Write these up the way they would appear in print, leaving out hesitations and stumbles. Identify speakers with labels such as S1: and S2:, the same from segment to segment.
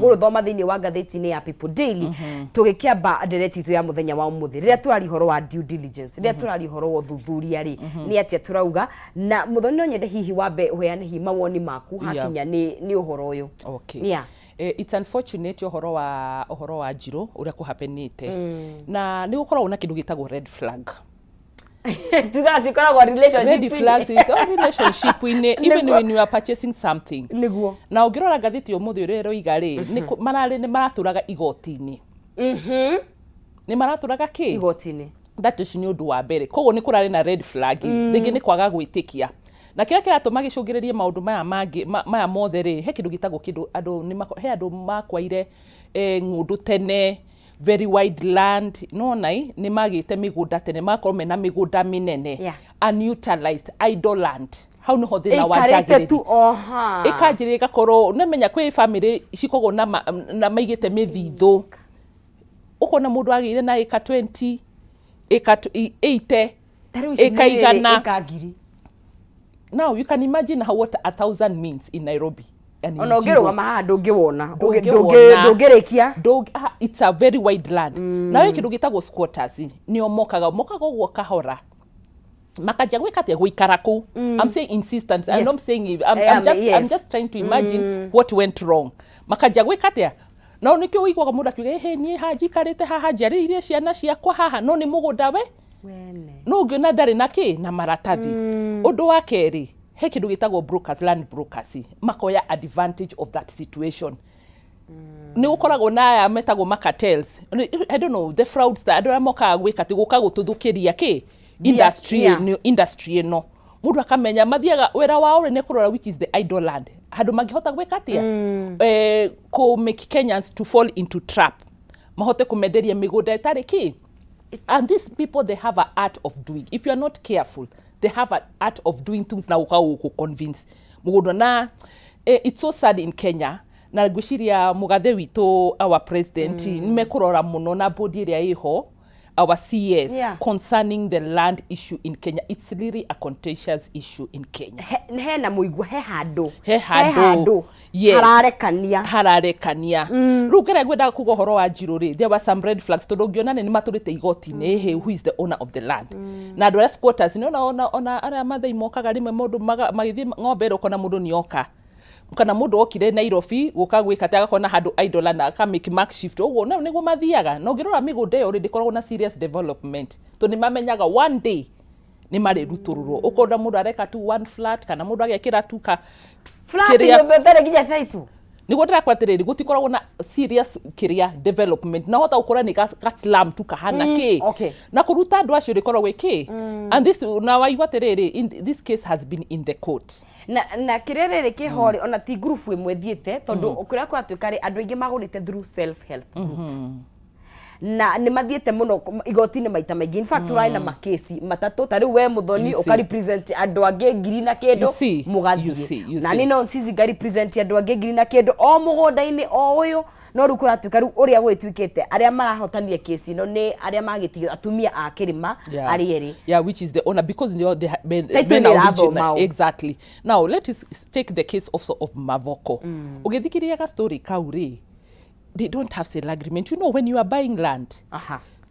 S1: Gũrũthoma thĩinĩ wa ngathĩti-inĩ ya People Daily. Tũgĩkĩamba ndereti itũ ya mũthenya wa ũmũthĩ, rĩrĩa tũraria ũhoro wa due diligence, rĩrĩa tũraria ũhoro wa ũthuthuria rĩ, nĩ atĩa tũrauga? Na Mũthoni, no nyende hihi wambe ũheane hihi mawoni maku hakinya nĩ ũhoro ũyũ.
S2: Okay.
S1: Yeah.
S2: It's unfortunate ũhoro wa Njirũ ũrĩa kũhapenĩte, na nĩ gũkoragwo na kĩndũ gĩtagwo red flag.
S1: Tugaga cikoragwo relationship.
S2: Red flags in all relationship-inĩ, even when you are purchasing something. Na ũngĩrora ngathĩti ũmũthĩ ũrĩa ĩroiga rĩ, mararĩ nĩ maratũraga igoti-inĩ. Nĩ maratũraga kĩ?
S1: Igoti-inĩ.
S2: That ũcio nĩ ũndũ wa mbere. Koguo nĩ kũrarĩ na red flag rĩngĩ, nĩ kwaga gwĩtĩkia, na kĩrĩa kĩratũma gĩcũngĩrĩrie maũndũ maya mangĩ maya mothe rĩ, he kĩndũ gĩtagwo kĩndũ andũ nĩ he andũ makwaire ng'ũndũ tene, very wide land. Nona nĩ magĩte mĩgũnda tene, magakorwo mena mĩgũnda mĩnene, unutilized idle land. Hau nĩho thĩna
S1: ĩikarĩte
S2: wanjagĩrĩria.
S1: Tu oha.
S2: Ĩkanjĩrĩria ĩgakorwo nĩmenya kwĩ family cikoragwo na maigĩte mĩthithũ, ũkona mũndũ agĩire na ĩka 20, ĩka 80,
S1: Ta rĩu ici
S2: ĩka
S1: nĩ rĩrĩ,
S2: 100.
S1: Ĩka 1000.
S2: Now you can imagine how what 1,000 means in Nairobi and in
S1: Ona
S2: Njiro.
S1: ũngĩrũgama haha ndũngĩwona.
S2: Ndũngĩwona.
S1: Ndũngĩrĩkia.
S2: It's a very wide land. Na wĩ kĩndũ gĩtagwo squatters, nĩo mokaga ũguo kahora, makanjia gwĩka atĩa? Gũikara kũu. I'm saying insistence. I'm not saying if, I'm just, I'm just trying to imagine what went wrong. Makanjia gwĩka atĩa? No nĩkĩo ũiguaga mũndũ akiuga, "Ĩhĩ, niĩ haha njikarĩte haha, njiarĩire ciana ciakwa haha," no nĩ mũgũnda we.
S1: Wene.
S2: No ũngĩona ndarĩ na kĩ na maratathi. Ũndũ wa kerĩ, he kĩndũ gĩtagwo brokers, land brokers, makoya advantage of that situation. Nĩ gũkoragwo na aya metagwo macartels, I don't know, the fraudster, andũ arĩa mokaga gwĩka atĩ gũka gũtũthũkĩria kĩ industry ĩno. Industry ĩno mũndũ akamenya mathiaga wĩra wao rĩ nĩ kũrora which is the idle land, handũ mangĩhota gwĩka atĩa, kũ make Kenyans to fall into trap, mahote kũmenderia mĩgũnda ĩtarĩ kĩ. And these people, they have a art of doing, if you are not careful, they have an art of doing things na gũka gũkũ convince mũgũnda. Na it's so sad in Kenya, na ngwĩciria mũgathe witũ, our president, nĩ mekũrora mũno na bodi ĩrĩa ĩho, our CS, concerning the land issue in Kenya. It's really a contentious issue in Kenya.
S1: Hena mũigua, he handũ.
S2: He handũ. Yes.
S1: Hararekania.
S2: Hararekania. Rĩu kĩrĩa ngwendaga kuga ũhoro wa Njirũ rĩ, there were some red flags, tondũ ũngĩona nĩ matũrĩte igoti-inĩ, ĩhĩ, who is the owner of the land? Na andũ arĩa squatters, nĩ ona arĩa Mathai mokaga rĩmwe, mũndũ magĩthiĩ ng'ombe ĩrĩa, ũkona mũndũ nĩ oka, kana mũndũ okire Nairobi gũka gwĩka atĩ agakona handũ idle na aka make makeshift ũguo. No nĩguo mathiaga, na ũngĩrora mĩgũnda ĩyo rĩ, ndĩkoragwo na serious development, tondũ nĩ mamenyaga one day nĩ marĩrutũrũrwo. Ũkona mũndũ areka tu one flat, kana mũndũ agekĩra tu ka
S1: flat
S2: kĩrĩa-
S1: nyũmba ĩtarĩ nginya title.
S2: Nĩguo ndĩrakora atĩrĩrĩ, gũtikoragwo na serious kĩrĩa development, na hota gũkora nĩ ga slum tu kahana kĩ. Na kũruta andũ acio rĩkoragwo ĩkĩ and this, na waigua atĩrĩrĩ, this case has been in the court.
S1: Na kĩrĩa rĩrĩ kĩho rĩ, ona ti ngurubu ĩmwe thiĩte, tondũ kũrĩa kũratuĩka rĩ, andũ aingĩ magũrĩte through self help group, na nĩ mathiĩte mũno igoti-inĩ maita maingĩ. In fact, tũrarĩ na makesi matatũ. Ta rĩu we Mũthoni
S2: You see.
S1: ũka represent andũ angĩ ngiri na kĩndũ.
S2: You see. You
S1: Mũgathiĩ
S2: see, you
S1: na
S2: see.
S1: nĩ no cici nga represent andũ angĩ ngiri na kĩndũ o mũgũnda-inĩ o ũyũ. No rĩu kũratuĩka rĩu ũrĩa gwĩtuĩkĩte, arĩa marahotania kesi ĩno nĩ arĩa magĩtigio atumia a kĩrĩma arĩ erĩ.
S2: Yeah, which is the owner, because they been,
S1: Title
S2: been
S1: nĩ
S2: original.
S1: ĩrathoma o.
S2: Exactly. Now let us take the case also of Mavoko. Ũgĩthikĩrĩria ga story kau rĩ, they don't have sale agreement. You know, when you are buying land,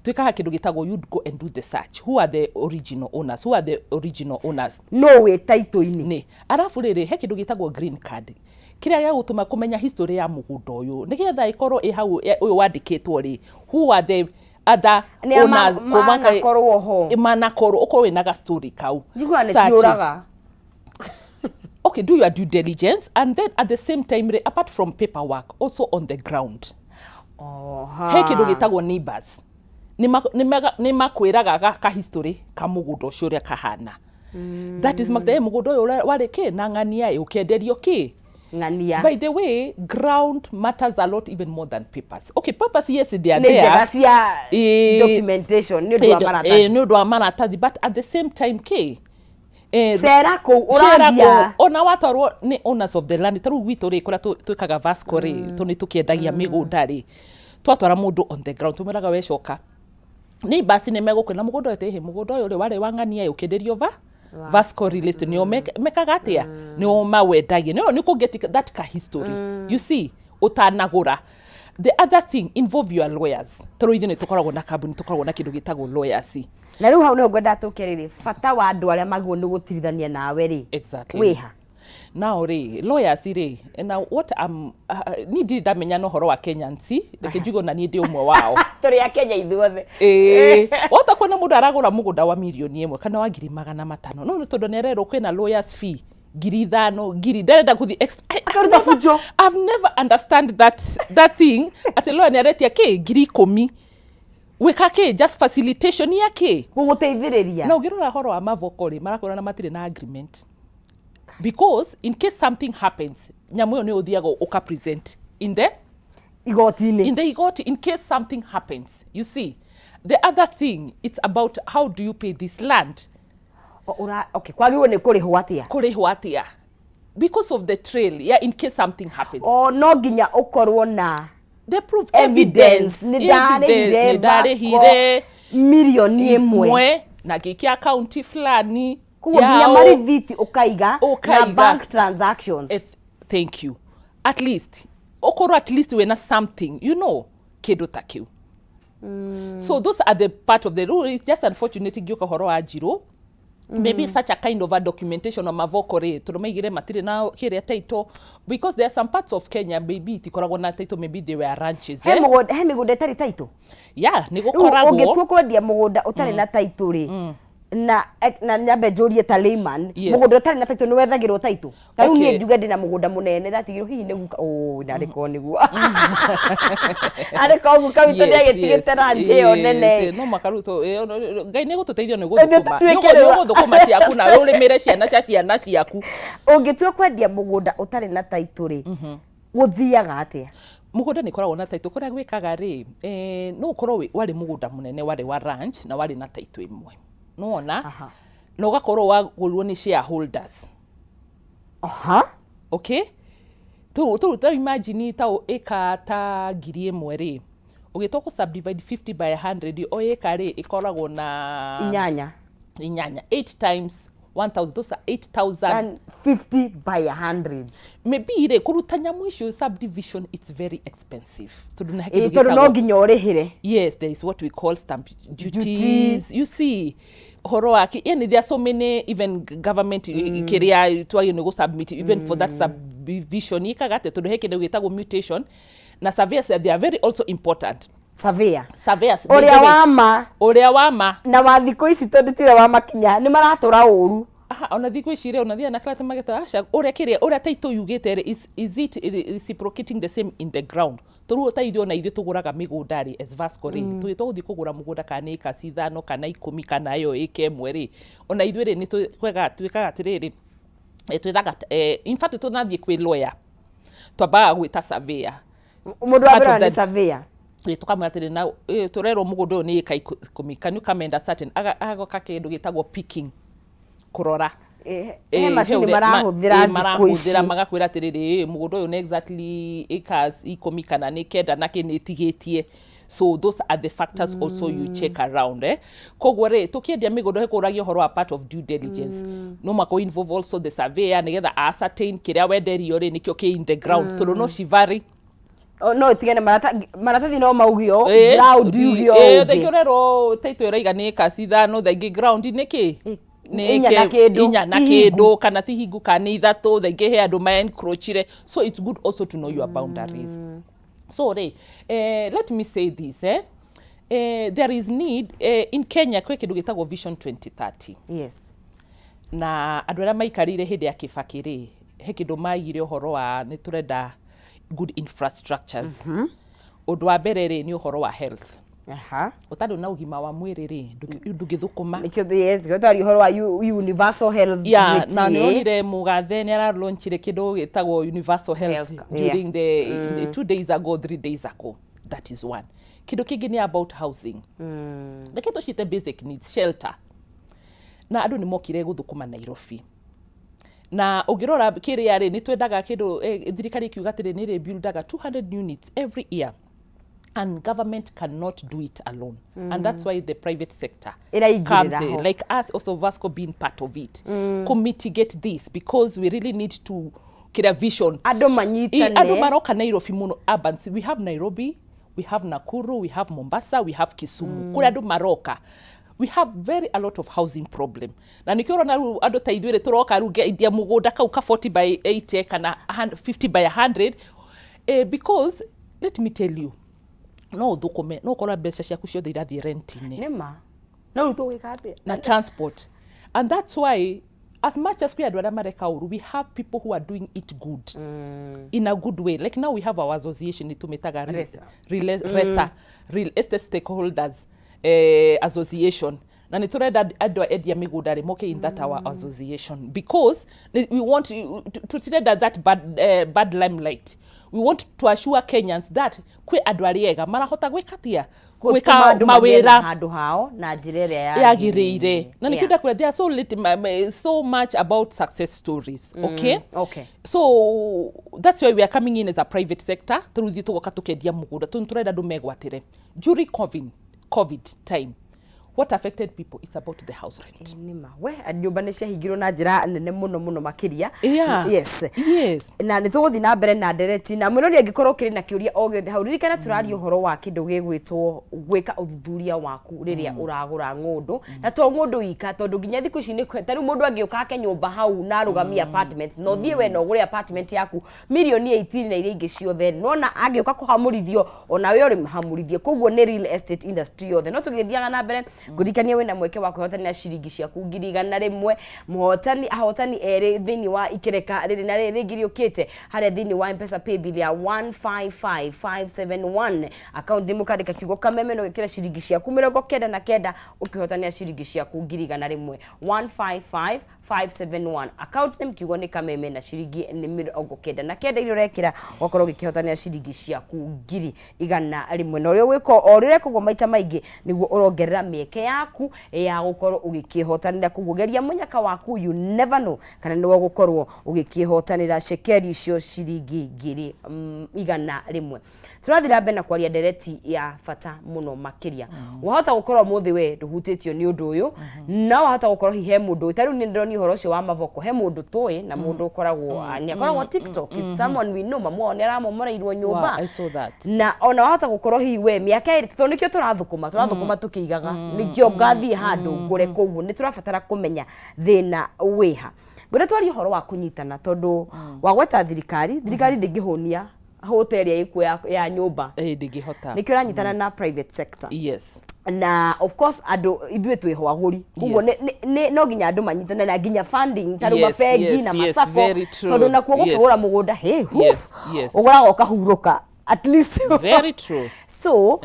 S2: twĩkaga kĩndũ gĩtagwo, you'd go and do the search, who are the original owners, who are the original owners.
S1: No wĩ title-inĩ.
S2: Nĩ arabu rĩrĩ, he kĩndũ gĩtagwo green card, kĩrĩa gĩa gũtũma kũmenya history ya mũgũnda ũyũ, nĩgetha ĩkorwo ĩ hau ũyũ wandĩkĩtwo rĩ, who are the other
S1: Nĩ a
S2: owners
S1: manakorwo ho.
S2: Manakorwo ũkorwo wĩna ga story kau.
S1: Njiguaga nĩ
S2: Search.
S1: ciũraga.
S2: Okay, do your due diligence, and then at the same time rĩ, apart from paperwork, also on the ground, he kĩndũ gĩtagwo neighbors, nĩ makwĩraga ka history ka mũgũnda ũcio ũrĩa kahana. That is makta mũgũnda ũyũ warĩ kĩ na ng'ania ĩ ũkĩenderio kĩ.
S1: Ng'ania.
S2: By the way, ground matters a lot, even more than papers. Okay, papers, yes, they are
S1: nĩ njega
S2: there.
S1: Cia documentation, nĩ ũndũ wa maratathi.
S2: Nĩ ũndũ wa maratathi, but at the same time kĩ
S1: cera kũu
S2: cera
S1: ũragia.
S2: Kũu ona watwarwo nĩ owners of the land, ta rĩu gwitũ rĩ, kũrĩa twĩkaga Vasco rĩ, tũ nĩ tũkĩendagia mĩgũnda rĩ, twatwara mũndũ on the ground, tũmwĩraga wecoka nĩ basi nĩ megũkwĩra mũgũnda ũyũ tĩhĩ, mũgũnda ũyũ rĩ warĩ wa ng'ania ĩ, ũkĩenderio va Vasco Real Estate, nĩo mekaga atĩa, nĩo mawendagia, nĩo nĩ kũ get that ka history, you see. Ũtanagũra, the other thing, involve your lawyers, tondũ ithuĩ nĩ tũkoragwo na kambuni, tũkoragwo na kĩndũ gĩtagwo lawyers.
S1: Na rĩu hau nĩho ngwenda tũke rĩrĩ, bata wa andũ arĩa magĩrĩirwo nĩ gũtirithania nawe rĩ, wĩha?
S2: Now rĩ, lawyers rĩ, now what am niĩ ndirĩ ndamenya na ũhoro wa Kenyans, reke njuge ona niĩ ndĩ ũmwe wao.
S1: Tũrĩ a Kenya ithuothe.
S2: Ĩĩ, wahota kuona mũndũ aragũra mũgũnda wa 1 mirioni kana wa 500,000, no nĩ tondũ nĩ arerwo kwĩna lawyers fee 5,000, ngiri, ndarenda gũthiĩ
S1: Akaruta bunjo.
S2: I've never understand that thing, atĩ lawyer nĩ aretia kĩ 10,000 gwĩka kĩ, just facilitation ya kĩ?
S1: Gũgũteithĩrĩria.
S2: Na ũngĩrora ũhoro wa Mavoko rĩ, marakwĩra na matirĩ na agreement, because in case something happens, nyamũ ĩyo nĩ ũthiaga ũka present in the
S1: igoti-inĩ.
S2: In the igoti, in case something happens. You see, the other thing, it's about how do you pay this land.
S1: Okay, kwagĩrĩirwo nĩ kũrĩhwo atĩa?
S2: Kũrĩhwo atĩa, because of the trail, yeah, in case something happens.
S1: O no nginya ũkorwo na
S2: the proof.
S1: Evidence, nĩ ndarĩhire.
S2: Nĩ ndarĩhire.
S1: Vasco 1 mirioni.
S2: Ĩmwe na ngĩikia akaunti fulani.
S1: Koguo nginya marithiti ũkaiga na
S2: Ũkaiga.
S1: Bank transactions.
S2: Thank you. At least ũkorwo at least wĩna something, kĩndũ ta kĩu. So those are the part of the rule. It's just unfortunate ngĩũka ũhoro wa Njirũ, maybe such a kind of a documentation of Mavoko rĩ, tondũ maigire matirĩ na kĩrĩa title, because there are some parts of Kenya maybe itikoragwo na title, maybe they were ranches.
S1: He
S2: Eh?
S1: Mũgũnda, he mĩgũnda ĩtarĩ title.
S2: Yeah, nĩ
S1: Rĩu
S2: gũkoragwo.
S1: Ũngĩtua kwendia mũgũnda ũtarĩ na title rĩ, na nyambe njũrie ta layman, mũgũnda ũtarĩ na title nĩ wethagĩrwo title? Ta rĩu niĩ njuge ndĩna mũgũnda mũnene ndatigirwo hihi nĩ guka, oh, narĩ korwo nĩguo, arĩ korwo guka witũ nĩ agĩtigĩte ranch ĩyo nene.
S2: No makarutwo Ngai nĩ gũtũteithia nĩ
S1: Ithuĩ
S2: gũthũkũma.
S1: tũtuĩke
S2: Nĩ gũthũkũma ciaku nawe ũrĩmĩre ciana cia ciana ciaku.
S1: Ũngĩtua kwendia mũgũnda ũtarĩ na title rĩ, gũthiaga atĩa?
S2: Mũgũnda nĩ ĩkoragwo na title. Kũrĩa gwĩkaga rĩ, no ũkorwo warĩ mũgũnda mũnene, warĩ wa ranch na warĩ na title ĩmwe, nĩwona, na ũgakorwo wagũrirwo nĩ shareholders. Okay, tu ta imagine ta ĩka ta 1,000 rĩ, ũgĩtua kũ subdivide 50 by 100, o ĩka rĩ ĩkoragwo na
S1: 8.
S2: 8. 8 times 1000, those are 8000.
S1: And 50 by 100.
S2: Maybe rĩ, kũruta nyamũ icio subdivision, it's very expensive, tondũ nĩ
S1: Ĩ
S2: kĩndũ
S1: tondũ no
S2: gĩtagwo
S1: nginya ũrĩhĩre.
S2: Yes, there is what we call stamp duties.
S1: Duties.
S2: You see, horo wake, yani there are so many, even government kiria twagä nä gå submit even for that subdivision ikaga atä tondå he kä ndå gä tagwo mutation na surveyors, they are very also important.
S1: Surveyor.
S2: Surveyors, by the
S1: Ũrĩa
S2: way,
S1: wa ma.
S2: Ũrĩa wa ma.
S1: Na wa thikũ ici, tondũ ti ũrĩa wa makinya nĩ maratũra ũru.
S2: Aha, ona thikũ ici rĩ, ona thiaga na karata mageta aca ũrĩa kĩrĩa ũrĩa title yugĩte rĩ, is it reciprocating the same in the ground? Tũrĩu ta ithuĩ, ona ithuĩ tũgũraga mĩgũnda rĩ, as Vasco rĩ, tũgĩtwo gũthiĩ kũgũra mũgũnda kana nĩ ĩka 5 kana 10 kana ĩyo ĩka 1 rĩ, ona ithuĩ rĩ, nĩ twĩkaga atĩrĩrĩ, twĩthaga, in fact tũnathiĩ kwĩ lawyer, twambaga gwĩta surveyor.
S1: Mũndũ wa
S2: Part
S1: mbere
S2: of
S1: nĩ surveyor.
S2: Tũkamwĩra atĩrĩ, na tũrerwo mũgũnda ũyũ nĩ ĩka 10, can you come and ascertain? Agoka kĩndũ gĩtagwo picking, kũrora.
S1: He macini
S2: he ũrĩa
S1: marahũthĩra thikũ
S2: marahũthĩra
S1: ici.
S2: Magakwĩra atĩrĩrĩ, mũgũnda ũyũ nĩ exactly acres 10 kana nĩ 9 na kĩ nĩ ĩtigĩtie. So those are the factors also you check around, eh. Koguo rĩ, tũkĩendia mĩgũnda he kũragia ũhoro wa part of due diligence, no maka involve also the surveyor nĩgetha ascertain kĩrĩa wenderio rĩ nĩkĩo kĩ in the ground, tondũ no civari.
S1: O, no ĩtigane maratathi no maugio ground yugio
S2: thaingĩ
S1: ũngĩ.
S2: Ũrerwo title ĩraiga nĩ acres 5, thaingĩ ground nĩ kĩ? Nĩ
S1: 4 na kĩndũ,
S2: 4 na
S1: ti hingu.
S2: Kĩndũ kana ti hingu kana nĩ 3, thaingĩ he andũ ma-encroachire. So it's good also to know your boundaries. So rĩ, let me say this, there is need, in Kenya kwĩ kĩndũ gĩtagwo Vision 2030. Na andũ arĩa maikarire hĩndĩ ya Kĩbakĩ rĩ, he kĩndũ maigire ũhoro wa nĩ tũrenda good infrastructures. Ũndũ wa mbere rĩ, nĩ ũhoro wa health. Ũtarĩ na ũgima wa mwĩrĩ rĩ, ndũngĩthũkũma.
S1: Nĩkĩo, yes, nĩkĩo twaria ũhoro wa universal health
S2: Yeah,
S1: rate,
S2: na nĩ onire mũgathe nĩ aralaunchire kĩndũ gĩtagwo universal health
S1: Health,
S2: during the 2 days ago, 3 days ago. That is one. Kĩndũ kĩngĩ nĩ about housing, reke tũcite basic needs, shelter. Na andũ nĩ mokire gũthũkũma Nairobi, na ũngĩrora kĩrĩa rĩ, nĩ twendaga kĩndũ, thirikari ĩkiuga atĩrĩ, nĩ ĩrĩ 200 units every year, and government cannot do it alone, and that's why the private sector
S1: Ĩraingĩrĩra
S2: comes in,
S1: ho.
S2: like us also, Vasco being part of it, to mitigate this, because we really need to Kĩrĩa vision.
S1: Andũ manyitane.
S2: Andũ maroka Nairobi mũno, urbans. We have Nairobi, we have Nakuru, we have Mombasa, we have Kisumu. Kũrĩa andũ maroka, we have very a lot of housing problem, na nĩkĩo ũrona rĩu andũ ta ithuĩ rĩ tũroka rĩu ngendia mũgũnda kau ka 40 by 80 kana 50 by 100, because let me tell you, no ũthũkũme, no ũkora mbeca ciaku ciothe irathiĩ rent-inĩ.
S1: Nĩ ma, no rĩu tũgwĩka atĩa?
S2: Na transport. And that's why, as much as kwĩ andũ arĩa mareka ũru, we have people who are doing it good, in a good way. Like now we have our association, nĩtũmĩtaga
S1: RESA.
S2: RESA, Real Estate Stakeholders Association, na nĩ tũrenda andũ a endia mĩgũnda rĩ moke in that our association, because we want, tũtirenda that bad limelight. We want to assure Kenyans that kwĩ andũ arĩa ega marahota gwĩka atia,
S1: gũtũma
S2: gwĩka
S1: andũ magĩe na
S2: mawĩra
S1: handũ hao na njĩra ĩrĩa
S2: yagĩrĩire. Na nĩkĩo ndakwĩra there are so little, so much about success stories, okay?
S1: Okay.
S2: So that's why we are coming in as a private sector. Tũrĩu ithuĩ tũgoka tũkendia mũgũnda tondũ tũrenda andũ megwatĩre. During COVID time, what affected people is about the house rent.
S1: Nĩma, we nyũmba nĩ ciahingirwo na njĩra nene mũno mũno makĩria. Yes. Na nĩ tũgũthiĩ na mbere na ndereti na mwĩrori. Angĩkorwo ũkĩrĩ na kĩũria o gĩothe hau, ririkana tũraria ũhoro wa kĩndũ gĩgwĩtwo gwĩka ũthuthuria waku rĩrĩa ũragũra ng'ũndũ, na to ng'ũndũ ika, tondũ nginya thikũ ici nĩ ta rĩu mũndũ angĩũka ake nyũmba hau na arũgamie apartment, na ũthiĩ we na ũgũre apartment yaku mirioni 18 na iria ingĩ ciothe, nona angĩũka kũhamũrithio, ona we ũrĩ hamũrithie. Koguo nĩ real estate industry yothe. No tũgĩthiaga na mbere, ngũririkania wĩna mweke wa kwĩhotanĩra ciringi ciaku 100,000, mũhotani, ahotani erĩ thĩinĩ wa ikereka rĩrĩ na rĩrĩ rĩngĩ rĩũkĩte harĩa thĩinĩ wa Mpesa paybill ya 155571, account nĩ mũkandĩka kiugo Kameme na ũgĩkĩra ciringi ciaku 99, ũkĩhotanĩra ciringi ciaku 100,000. 155571, account name kiugo nĩ Kameme na ciringi nĩ 99 iria ũrekĩra, ũgakorwo ũgĩkĩhotanĩra ciringi ciaku 100,000. Na ũrĩa ũgwĩka, o ũrĩa ũreka ũguo maita maingĩ, nĩguo ũrongerera mĩeke yaku ya gũkorwo ũgĩkĩhotanĩra. Koguo geria mũnyaka waku, you never know kana nĩwe ũgũkorwo ũgĩkĩhotanĩra cekeri icio ciringi 100,000. Tũrathiĩ na mbere na kwaria ndereti ya bata mũno makĩria. Wahota gũkorwo ũmũthĩ we ndũhutĩtio nĩ ũndũ ũyũ, no wahota gũkorwo hihi he mũndũ. Ta rĩu nĩ ndĩronia ũhoro ũcio wa maboko, he mũndũ tũĩ na mũndũ ũkoragwo, nĩ akoragwo TikTok. It's someone we know, mamu wao nĩ aramomoreirwo nyũmba.
S2: Wow, I saw that.
S1: Na ona wahota gũkorwo hihi we mĩaka 2, tondũ nĩkĩo tũrathũkũma tũkĩigaga, nĩkĩo ngathiĩ handũ ngũre. Koguo nĩ tũrabatara kũmenya thĩna wĩha. Ngwenda twarie ũhoro wa kũnyitana, tondũ wagweta thirikari, thirikari ndĩngĩhũnia hũta ĩrĩa ĩkuo ya nyũmba.
S2: Ndingĩhota.
S1: Nĩkĩo ũranyitana na private sector.
S2: Yes.
S1: Na of course andũ ithuĩ twĩho agũri, koguo no nginya andũ manyitane na nginya funding ta rĩu mabengi na maSACCO,
S2: very true.
S1: tondũ nakuo gũkĩgũra mũgũnda, hey, ũgũraga ũkahurũka at least.
S2: Very true.
S1: So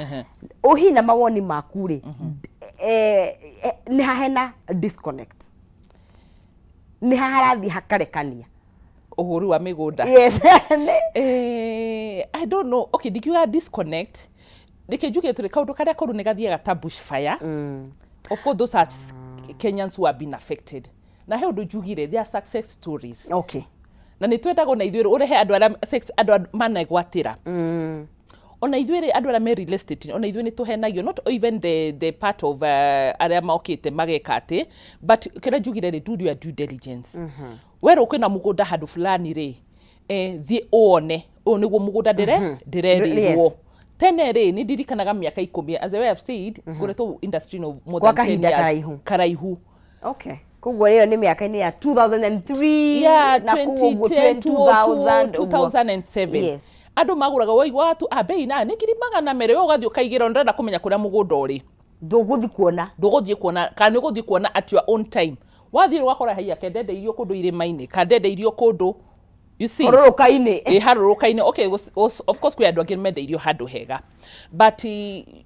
S1: ũhi na mawoni maku rĩ, nĩ hahena disconnect, nĩ harathiĩ hakarekania?
S2: Ũhũri wa mĩgũnda?
S1: Yes.
S2: I don't know. Okay, ndikiuga disconnect, reke njuge tũrĩ kaũndũ karĩa koru nĩ gathiaga ta bushfire. Of course those are Kenyans who have been affected, na he ũndũ njugire, there are success stories. Na nĩ twendaga ona ithuĩ ũrehe andũ arĩa andũ manegwatĩra. Ona ithuĩ rĩ, andũ arĩa me real estate, ona ithuĩ nĩ tũhenagio, not even the part of arĩa mokĩte mageka atĩ, but kĩrĩa njugire rĩ, do your due diligence. Werwo kwĩna mũgũnda handũ fulani rĩ, thiĩ ũone ũyũ nĩguo mũgũnda ndĩrerĩrwo. Tene rĩ, nĩ ndirikanaga mĩaka 10, as I have said, ngoretwo industry no more
S1: Kwa
S2: than 10
S1: kahinda
S2: years.
S1: karaihu.
S2: Karaihu.
S1: Okay, koguo ĩyo nĩ mĩaka-inĩ ya 2003 na kũu ũguo,
S2: 2010,
S1: 2000 ũguo.
S2: 2007. Andũ magũraga, waigua tu a bei na nĩ 200,000, we ũgathiĩ ũkaigĩra, ndĩrenda kũmenya kũrĩa mũgũnda ũrĩ.
S1: Ndũgũthi kuona.
S2: Ndũgũthiĩ kuona, kana nĩ ũgũthiĩ kuona at your own time. Wathiĩ ũgakora haiya kendendeirio kũndũ irĩma-inĩ, kandendeirio kũndũ, you see,
S1: Hũrũrũka-inĩ.
S2: Ĩ harũrũka-inĩ. Okay, of course kwĩ andũ angĩ mendeirio handũ hega, but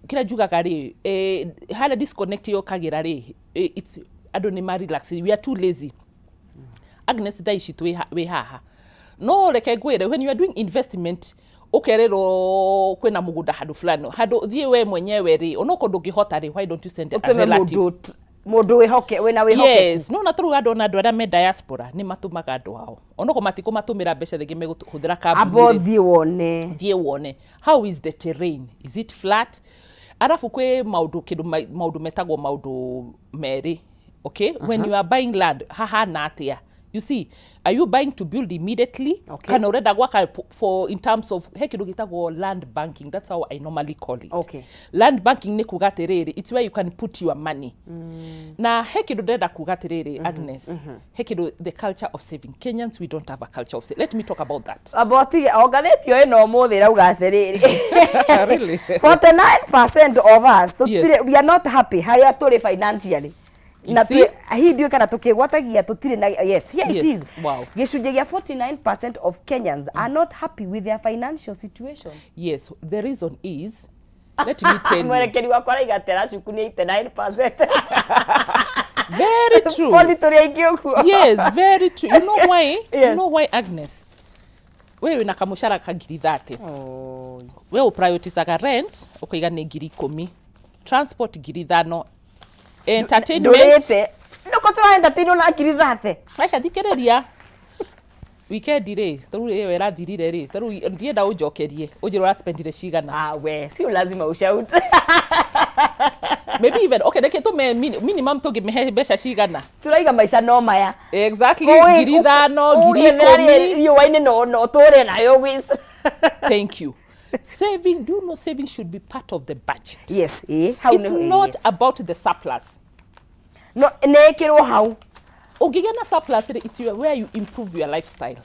S2: kĩrĩa njugaga rĩ, harĩa disconnect yũkagĩra rĩ, it's andũ nĩ ma relax. We are too lazy, Agnes. Thaa ici twĩ wĩ haha, no reke ngwĩre, when you are doing investment, ũkerĩrwo kwĩna mũgũnda handũ fulani, handũ thiĩ we mwenyewe rĩ, onokorwo ndũngĩhota rĩ, why don't you send a
S1: ũtũme
S2: relative?
S1: Mũndũ wĩhoke, wĩna wĩhokeku.
S2: Yes, no na tũrĩu andũ, ona andũ arĩa me diaspora nĩ matũmaga andũ ao, onokorwo matikũmatũmĩra mbeca rĩngĩ, megũhũthĩra
S1: amba
S2: kambuni rĩ.
S1: Ũthiĩ wone.
S2: Thiĩ wone how is the terrain, is it flat? Arabu kwĩ maũndũ kĩndũ maũndũ metagwo maũndũ merĩ. Okay, when you are buying land, hahana atĩa? You see, are you buying to build immediately?
S1: Okay.
S2: Kana ũrenda gwaka for in terms of he kĩndũ gĩtagwo land banking. That's how I normally call it. Land banking nĩ kuga atĩrĩrĩ, it's where you can put your money. Na he kĩndũ ndĩrenda kuga atĩrĩrĩ, Agnes, he kĩndũ, the culture of saving. Kenyans, we don't have a culture of saving. Let me talk about that.
S1: Amba ũtige onganĩtio ĩno ũmũthĩ ĩrauga atĩrĩrĩ,
S2: Really?
S1: 49% of us tũtirĩ, we are not happy harĩa tũrĩ financially.
S2: You
S1: Na
S2: see?
S1: hihi ndiũĩ kana tũkĩgwatagia tũtirĩ na, yes, here it is. Gĩcunjĩ gĩa 49% of Kenyans are not happy with their financial situation.
S2: Yes, the reason is, let me tell you.
S1: Mwerekeri wakwa araiga atĩ aracuku nĩ 89%.
S2: Very true.
S1: Poli tũrĩ aingĩ ũguo.
S2: Yes, very true. You know why?
S1: Yes.
S2: You know why, Agnes? We wĩna kamũcara ka 30,000.
S1: Oh.
S2: We ũprioritizaga rent, ũkaiga nĩ 10,000, transport 5,000, entertainment.
S1: Ndũrĩte nĩkũ tũra entertainwo na 30,000?
S2: Aca, thikĩrĩria. Weekend rĩ, tarĩu ĩyo ĩrathirire rĩ, tarĩu ndienda ũnjokerie ũnjĩre ũraspendire cigana.
S1: Ah, we sio lazima ushout.
S2: Maybe even, okay, reke tũme minimum, tũngĩmĩhe mbeca cigana?
S1: Turaiga maica no maya.
S2: Exactly, 5,000, 10,000.
S1: Riũa-inĩ no tũre nayo gwĩ
S2: Thank you. Saving, do you know saving should be part of the budget?
S1: Yes, ĩ hau
S2: It's not about the surplus.
S1: No nĩ ĩkĩrwo hau.
S2: Ũngĩgĩa na surplus rĩ, it's where you improve your lifestyle.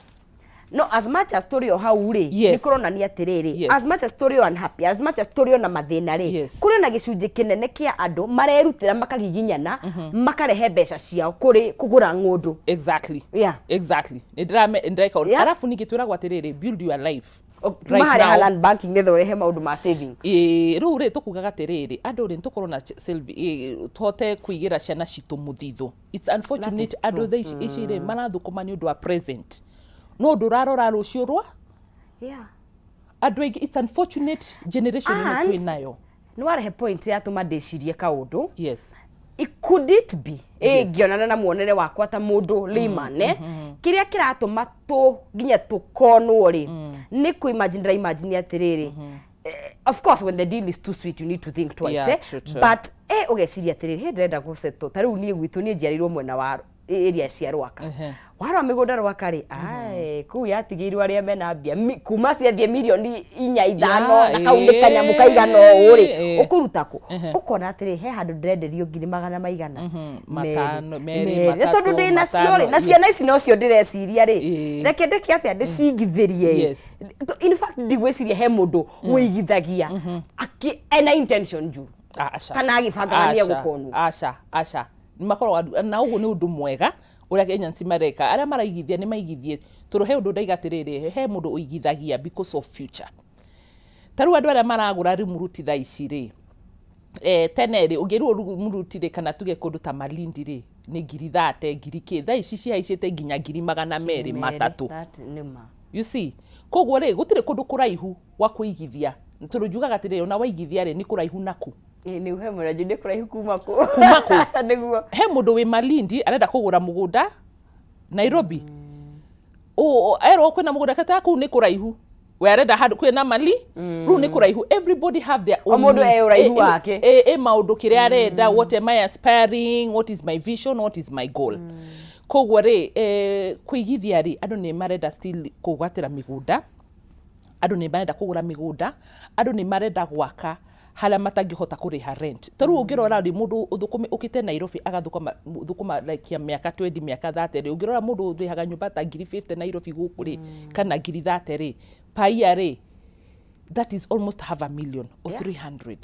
S1: No, as much as tũrĩ o hau rĩ, nĩ kũronania atĩrĩrĩ, as much as tũrĩ o unhappy, as much as tũrĩ o na mathĩna rĩ, kũrĩ na gĩcunjĩ kĩnene kĩa andũ marerutĩra, makagiginyana, makarehe mbeca ciao kũrĩ kũgũra ng'ũndũ.
S2: Exactly, nĩ ndĩreka. Arabu ningĩ twĩragwo atĩrĩrĩ, build your life
S1: Tuma
S2: right
S1: harĩa ha
S2: now.
S1: land banking nĩgetha ũrehe maũndũ ma saving.
S2: Ĩĩ, rĩu rĩ, tũkugaga atĩrĩrĩ, andũ rĩ, nĩtũkorwo na tũhote kũigĩra ciana citũ mũthithũ. It's unfortunate, andũ thaa ici rĩ, marathũkũma nĩ ũndũ wa present, no ũndũ ũrarora rũciũ rwa andũ aingĩ. It's unfortunate generation ĩno
S1: And
S2: twĩ nayo.
S1: Nĩ warehe point yatũma ndĩcirie kaũndũ. Could it be, ngĩonana na muonere wakwa ta mũndũ layman, kĩrĩa kĩratũma tũ nginya tũkonwo rĩ, nĩ kũ imagine, ndĩra imagine atĩrĩrĩ, of course when the deal is too sweet you need to think twice,
S2: True, true.
S1: But ũgeciria atĩrĩrĩ, he ndĩrenda gũsettle ta rĩu niĩ gwitũ, niĩ njiarĩirwo mwena wa area cia Rwaka. Warora mĩgũnda Rwaka rĩ, ai, kũu yatigĩirwo arĩa mena mbia. Kuma ciathiĩ mirioni 4, 5, na kau nĩ kanyamũ kaigana ũũ rĩ, ũkũruta kũ? Ũkona atĩrĩ, he handũ ndĩrenderio ngiri magana maigana
S2: 5, 2,
S1: 2. Na tondũ
S2: 3,
S1: ndĩ nacio rĩ,
S2: 5,
S1: na ciana ici nocio ndĩreciria rĩ, reke ndeke atĩa ndĩcingithĩrie. In fact, ndigwĩciria he mũndũ wĩigithagia ena intention njũru
S2: Aca.
S1: kana agĩbangaga nĩ
S2: Aca,
S1: egũkonwo.
S2: Aca, aca, nĩ makoragwo na ũguo nĩ ũndũ mwega ũrĩa Kenyans mareka. Arĩa maraigithia nĩ maigithie, tondũ he ũndũ ndaiga atĩrĩrĩ, he mũndũ ũigithagia because of future. Ta rĩu andũ arĩa maragũra Rĩmũruti thaa ici rĩ, tene rĩ, ũngĩrwo Rĩmũruti rĩ, kana tuge kũndũ ta Malindi rĩ, nĩ 30,000, ngiri kĩ. Thaa ici cihaicĩte nginya 230,000.
S1: That nĩ ma.
S2: You see, koguo rĩ, gũtirĩ kũndũ kũraihu gwa kũigithia, tondũ njugaga atĩrĩrĩ, ona waigithia rĩ, nĩ kũraihu naku?
S1: Ĩ, nĩ he mũranju nĩ kũraihu kuma kũ?
S2: Kuma kũ?
S1: Nĩguo.
S2: He mũndũ wĩ Malindi arenda kũgũra mũgũnda Nairobi. Erwo kwĩna mũgũnda kata kũu nĩ kũraihu, we arenda handũ kwĩna mali rĩu nĩ kũraihu. Everybody have their own
S1: O mũndũ
S2: needs.
S1: e ũraihu wake.
S2: Ĩ maũndũ kĩrĩa arenda. What am I aspiring? What is my vision? What is my goal? Koguo rĩ, kũigithia rĩ, andũ nĩ marenda still kũgwatĩra mĩgũnda, andũ nĩ marenda kũgũra mĩgũnda, andũ nĩ marenda gwaka harĩa matangĩhota kũrĩha rent. Ta rĩu ũngĩrora rĩ, mũndũ ũthũkũme ũkĩte Nairobi agathũkũma thũkũma like ya mĩaka 20, mĩaka 30 rĩ, ũngĩrora mũndũ ũrĩhaga nyũmba ta 50,000 Nairobi gũkũ rĩ, kana 30,000 rĩ per year rĩ, that is almost half a million or 300.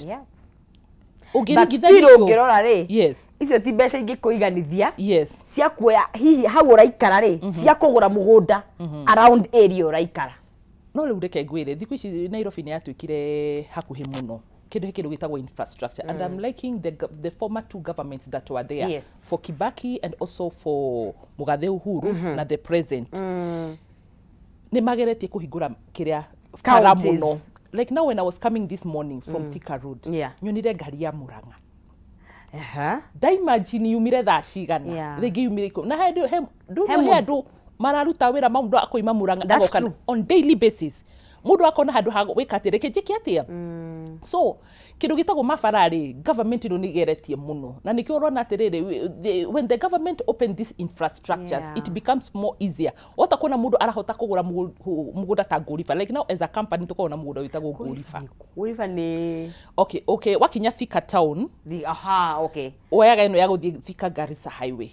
S1: But
S2: Ũngĩringithania
S1: still
S2: icio-
S1: ũngĩrora rĩ, icio ti mbeca ingĩkũiganithia cia kuoya hihi hau ũraikara rĩ, cia kũgũra mũgũnda around area ũraikara.
S2: No rĩu reke ngwĩre, thikũ ici Nairobi nĩ yatuĩkire hakuhĩ mũno. Kĩndũ gĩtagwo infrastructure, and I'm liking the former two governments that were there, for Kibaki and also for Mugathe Uhuru na the present, nĩ mageretie kũhingũra kĩrĩa bara
S1: Counties.
S2: mũno. Like now, when I was coming this morning from Thika Road, nyonire ngari ya Murang'a. Ndaimagine yumire thaa cigana. Rĩngĩ yumire 10 na he ndũ
S1: He
S2: he andũ mararuta wĩra mau, mũndũ akoima Murang'a
S1: That's
S2: agoka
S1: true.
S2: on daily basis, mũndũ akona handũ ha gwĩka atĩ reke njĩke atĩa. So kindu gitagwo mabara rĩ, government ĩno nĩ ĩgeretie mũno, na nĩkĩo ũrona atĩrĩrĩ, when the government open these infrastructures, it becomes more easier. Wahota kuona mũndũ arahota kũgũra mũgũnda ta Ngũriba. Like now, as a company, tũkoragwo na mũgũnda wĩtagwo Ngũriba.
S1: Ngũriba nĩ?
S2: Okay, wakinya Thika town,
S1: Aha, okay.
S2: Woyaga ĩno ya gũthiĩ Thika Garissa highway.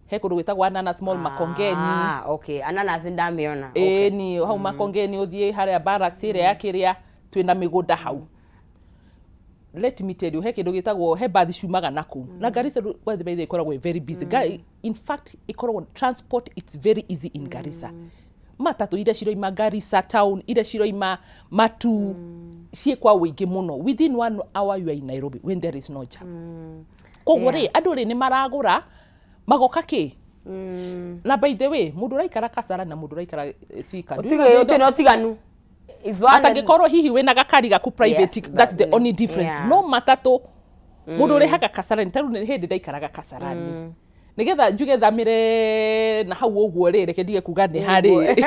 S2: He kũndũ gwĩtagwo Ananas Mall, Makongeni.
S1: Ah, okay, ananas ndamĩona. Okay.
S2: Ĩĩ, ni hau Makongeni, ũthiĩ harĩa barracks ĩrĩa ya kĩrĩa, twĩna mĩgũnda hau. Let me tell you, he kĩndũ gĩtagwo, he mbathi ciumaga na kũu na Garissa. Rĩu, by the way, ĩkoragwo ĩ very busy. In fact, ĩkoragwo transport, it's very easy in Garissa. Matatũ iria ciroima Garissa town, iria ciroima Matu, ciĩ kwa ũingĩ mũno. Within one hour you are in Nairobi when there is no jam. Koguo rĩ, andũ rĩ, nĩ maragũra magoka kĩ. Na by the way, mũndũ ũraikara Kasarani na mũndũ ũraikara Thika, do you know they
S1: Ũtirĩ na ũtiganu. Is one
S2: atangĩkorwo hihi wĩna gakari gaku private, that's the only difference. No matatũ, mũndũ ũrĩhaga Kasarani, tarĩu nĩ hĩndĩ ndaikaraga Kasarani, nĩgetha njuge thamĩre na hau ũguo rĩ, reke ndige kuga nĩ harĩ.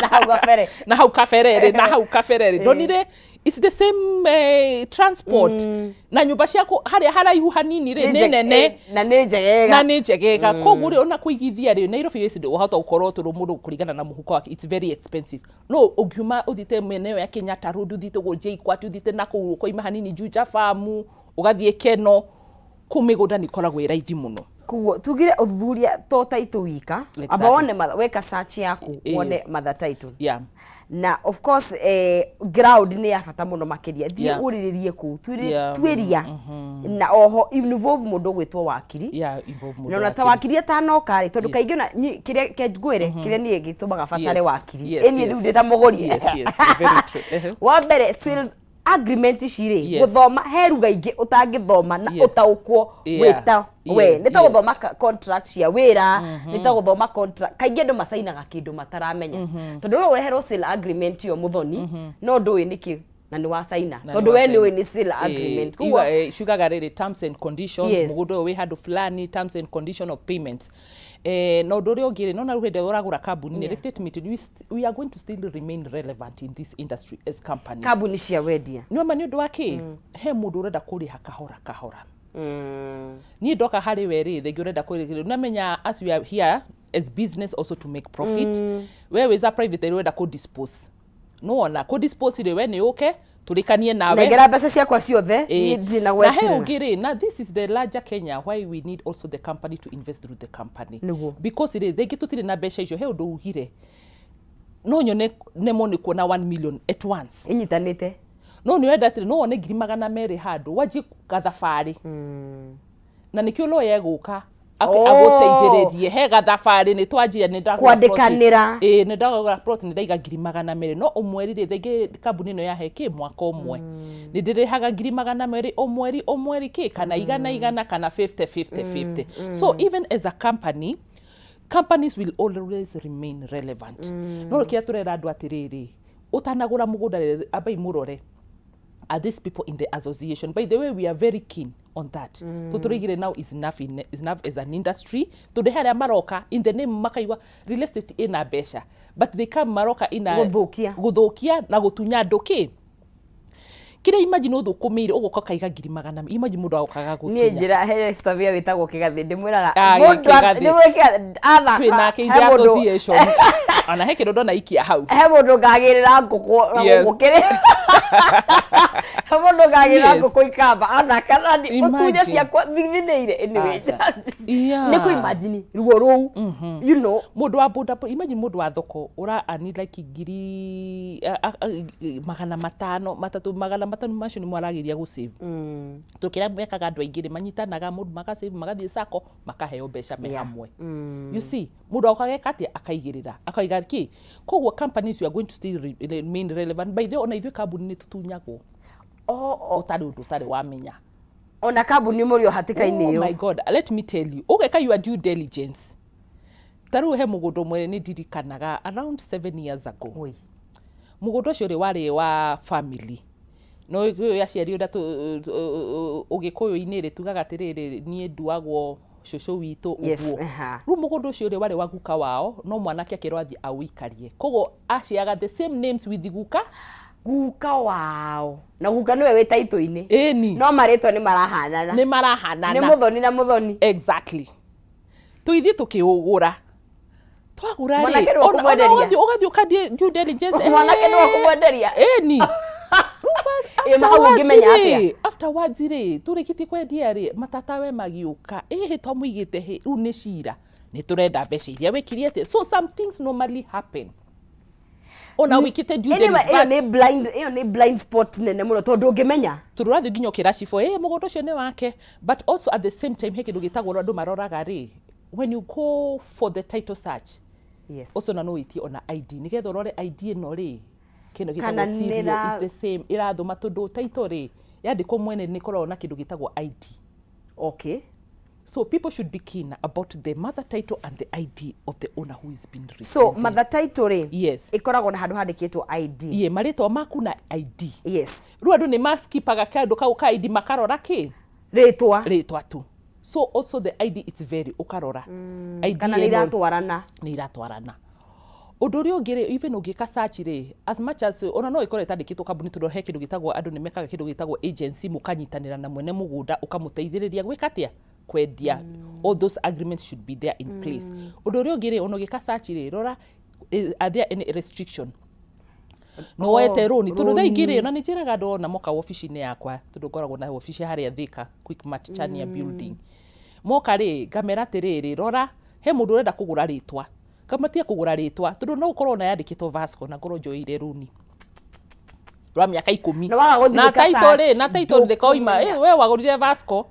S1: Na hau gabere.
S2: Na hau kabere rĩ, na hau kabere rĩ, ndonire it's the same transport, na nyũmba ciaku harĩa haraihu hanini rĩ, nĩ nene.
S1: Na nĩ njegega.
S2: Na nĩ njegega. Koguo rĩ, ona kũigithia rĩ, Nairobi yes, wahota gũkorwo tondũ mũndũ kũringana na mũhuko wake, it's very expensive. No ũngiuma ũthiĩte mĩena ĩyo ya Kenyatta Road, ũthiĩte ũguo JKUAT, ũthiĩte na kũu ũkoima hanini Juja Farm, ũgathiĩ Keno, kũu mĩgũnda nĩ ĩkoragwo ĩ raithi mũno.
S1: Koguo tugire ũthuthuria to title wika. Amba wone weka search yaku, wone mother title. Na of course, ground nĩ ya bata mũno makĩria. Thiĩ ũrĩrĩrie kũu. Tuĩria na oho involve mũndũ ũgwĩtwo wakiri.
S2: Yeah, involve mũndũ
S1: Na ona ta
S2: wakiri.
S1: Wakiri atanoka rĩ, tondũ kaingĩ ona kĩrĩa ke ngwĩre, kĩrĩa niĩ gĩtũmaga batare wakiri, ĩniĩ rĩu ndĩ ta mũgũri.
S2: Yes, very true.
S1: Wa mbere, sales agreement ici rĩ, gũthoma he ruga ingĩ ũtangĩthoma na ũtaũkwo wĩta we. Nĩ ta gũthoma contract cia wĩra, nĩ ta gũthoma contract. Kaingĩ andũ macainaga kĩndũ mataramenya, tondũ no ũreherwo sale agreement ĩyo, mũthoni, no ndũĩ nĩkĩ na nĩ wacaina,
S2: Na
S1: tondũ
S2: nĩ
S1: we
S2: wacaina.
S1: nĩ ũĩ nĩ sale agreement. Koguo
S2: Ciugaga rĩrĩ, terms and conditions, mũgũnda ũyũ wĩ handũ fulani, terms and condition of payments. Na ũndũ ũrĩa ũngĩ rĩ, nona rĩu hĩndĩ ĩrĩa ũragũra kambuni nĩ, let me tell you, we are going to still remain relevant in this industry as company.
S1: Kambuni cia wendia.
S2: Nĩwama nĩ ũndũ wa kĩ, he mũndũ ũrenda kũrĩha kahora kahora. Niĩ ndoka harĩ we rĩ, thengi ũrenda kũrĩha, namenya as we are here as business also to make profit. We wĩ za private ũrenda kũ dispose, nĩwona kũ dispose rĩ, we nĩ ũke tũrĩkanie nawe.
S1: Nengera mbeca ciakwa ciothe. Niĩ ndirĩ na
S2: Na he
S1: gweterera.
S2: ũngĩ rĩ, na this is the larger Kenya, why we need also the company to invest through the company. Because rĩ, thengi tũtirĩ na mbeca icio, he ũndũ ugire no nyone nemwo nĩ kuona 1 million at once.
S1: Ĩnyitanĩte.
S2: No nĩ ũrenda atĩrĩ, no wone 200,000 handũ wanjie gathabarĩ, na nĩkĩo lawyer egũka agũteithĩrĩrie he gathabarĩ. Nĩ twanjia, nĩ ndagũra plot.
S1: Kwandĩkanĩra.
S2: Ĩĩ, nĩ ndagũra plot, nĩ ndaiga 200,000, no ũmweri rĩ, thengi kambuni ĩno yahe kĩ mwaka ũmwe, nĩ ndĩrĩhaga 200,000 o mweri o mweri kĩ, kana igana igana, kana 50 50 50. So even as a company, companies will always remain relevant. No kĩrĩa tũrera andũ atĩrĩrĩ, ũtanagũra mũgũnda rĩ, ambai mũrore, are these people in the association? By the way, we are very keen on that. Tũtũrĩgire now is enough, is enough as an industry, tondũ he arĩa maroka in the name, makaigua real estate ĩna mbeca, but they come, maroka ina
S1: Gũthũkia.
S2: Gũthũkia na gũtunya andũ kĩ kĩrĩa. Imagine ũthũkũmĩire ũgoka ũkaiga ngiri magana, imagine mũndũ agokaga
S1: Niĩ
S2: gũtunya.
S1: Njĩra he Sabia wĩtagwo Kĩgathĩ, ndĩmwĩraga
S2: Ah,
S1: mũndũ
S2: Kĩgathĩ.
S1: nĩwe Kĩgathĩ, athaka,
S2: Twĩ nake in
S1: he
S2: the
S1: mũndũ
S2: association, ona he kĩndũ ndona ikia hau.
S1: He mũndũ ngagĩrĩra ngũkũ na ngũkũ kĩrĩ, he mũndũ ngagĩrĩra ngũkũ ikamba athaka na ũtunye
S2: Imagine.
S1: ciakwa thithinĩire. Anyway,
S2: Aca.
S1: just nĩ kũ imagine ruo rũu you know
S2: Mũndũ wa boda, imagine mũndũ wa thoko ũra ani like ngiri 500, 300, 500, macio nĩmo arageria gũ save. Tondũ kĩrĩa mekaga andũ aingĩ rĩ, manyitanaga, mũndũ magasave, magathiĩ sacco, makaheo mbeca me hamwe. You see, mũndũ agoka ageka atĩa? Akaigĩrĩra, akaiga kĩ. Koguo companies, you are going to still remain relevant. By the way, ona ithuĩ kambuni nĩ tũtunyagwo ũtarĩ ũndũ ũtarĩ wamenya.
S1: Ona kambuni mũrĩ o hatĩka-inĩ
S2: Oh
S1: ĩyo.
S2: my God, let me tell you, ũgeka your due diligence. Ta rĩu he mũgũnda ũmwe nĩ ndirikanaga around 7 years ago.
S1: Oi.
S2: Mũgũnda ũcio rĩ, warĩ wa family, no ũyũ aciari ũrĩa ũgĩkũyũ-inĩ rĩ, tugaga atĩrĩrĩ, niĩ nduagwo cũcũ witũ ũguo. Rĩu mũgũnda ũcio rĩ, warĩ wa guka wao, no mwanake akĩrwo athiĩ aũikarie, koguo aciaga the same names with guka.
S1: Guka wao na guka nĩwe wĩ taitũ-inĩ.
S2: Ĩni.
S1: No marĩtwa nĩ marahanana.
S2: Nĩ marahanana.
S1: Nĩ Mũthoni na Mũthoni.
S2: Exactly. Tũgĩthiĩ tũkĩũgũra, twagũra rĩ,
S1: Mwanake nĩwe ũkũmwenderia?
S2: Ũgathiĩ ũkathiĩ due diligence.
S1: Mwanake nĩwe ũkũmwenderia?
S2: Ĩni.
S1: Ĩ, hau ũngĩmenya atĩa?
S2: Afterwards rĩ, tũrĩkĩtie kwendia rĩ, matatawe magiũka, ĩhĩ twamũigĩte hĩ, rĩu nĩ cira, nĩ tũrenda mbeca iria wĩkirie atĩa. So some things normally happen ona wĩkĩte due
S1: Anyway,
S2: diligence,
S1: ĩyo
S2: but
S1: nĩ blind, ĩyo nĩ blind spot nene mũno tondũ ũngĩmenya.
S2: Tondũ ũrathiĩ nginya ũkĩra cibũ, ĩ mũgũnda ũcio nĩ wake. But also at the same time, he kĩndũ gĩtagwo, andũ maroraga rĩ, when you go for the title search, ũcio ona no wĩtie ona ID nĩgetha ũrore ID ĩno rĩ, kĩndũ
S1: Kana
S2: gĩtagwo serial
S1: nĩra-
S2: is the same ĩrathoma, tondũ title rĩ, yandĩkwo mwene nĩ ĩkoragwo na kĩndũ gĩtagwo ID. So people should be keen about the mother title and the ID of the owner who is being written
S1: So
S2: there.
S1: mother title rĩ, ĩkoragwo na handũ handĩkĩtwo ID.
S2: Ye, marĩtwa maku na ID. Rĩu andũ nĩ maskipaga kaũndũ kau ka ID, makarora kĩ?
S1: Rĩtwa.
S2: Rĩtwa tu. So also the ID, it's very ũkarora ID
S1: Kana nĩ
S2: ĩno
S1: iratwarana.
S2: Nĩ iratwarana. Ũndũ ũrĩa ũngĩ rĩ, even ũngĩka search rĩ, as much as ona no ĩkorwo ĩtandĩkĩtwo kambuni, tondũ he kĩndũ gĩtagwo, andũ nĩ mekaga kĩndũ gĩtagwo agency, mũkanyitanĩra na mwene mũgũnda, ũkamũteithĩrĩria gwĩka atĩa? Kwendia. All those agreements should be there in place. Ũndũ ũrĩa ũngĩ rĩ, ona ũgĩka search rĩ, rora, are there any restriction, no woete rũni, tondũ thaa ingĩ rĩ, ona nĩ njĩraga andũ ona moka wabici-inĩ yakwa, tondũ ngoragwo na wabici harĩa Thika, Quickmart Chania building, moka rĩ, ngamera atĩrĩrĩ, rora, he mũndũ ũrenda kũgũra rĩtwa, ngamatia kũgũra rĩtwa, tondũ no ũkorwo ona yandĩkĩtwo Vasco na ngorwo njoeire rũni rwa mĩaka 10.
S1: Na waga gũthiĩ
S2: Na
S1: gwĩka
S2: title
S1: search,
S2: rĩ, na title ndĩkoima.
S1: Ndũkũmenya.
S2: Eh, we wagũrire Vasco,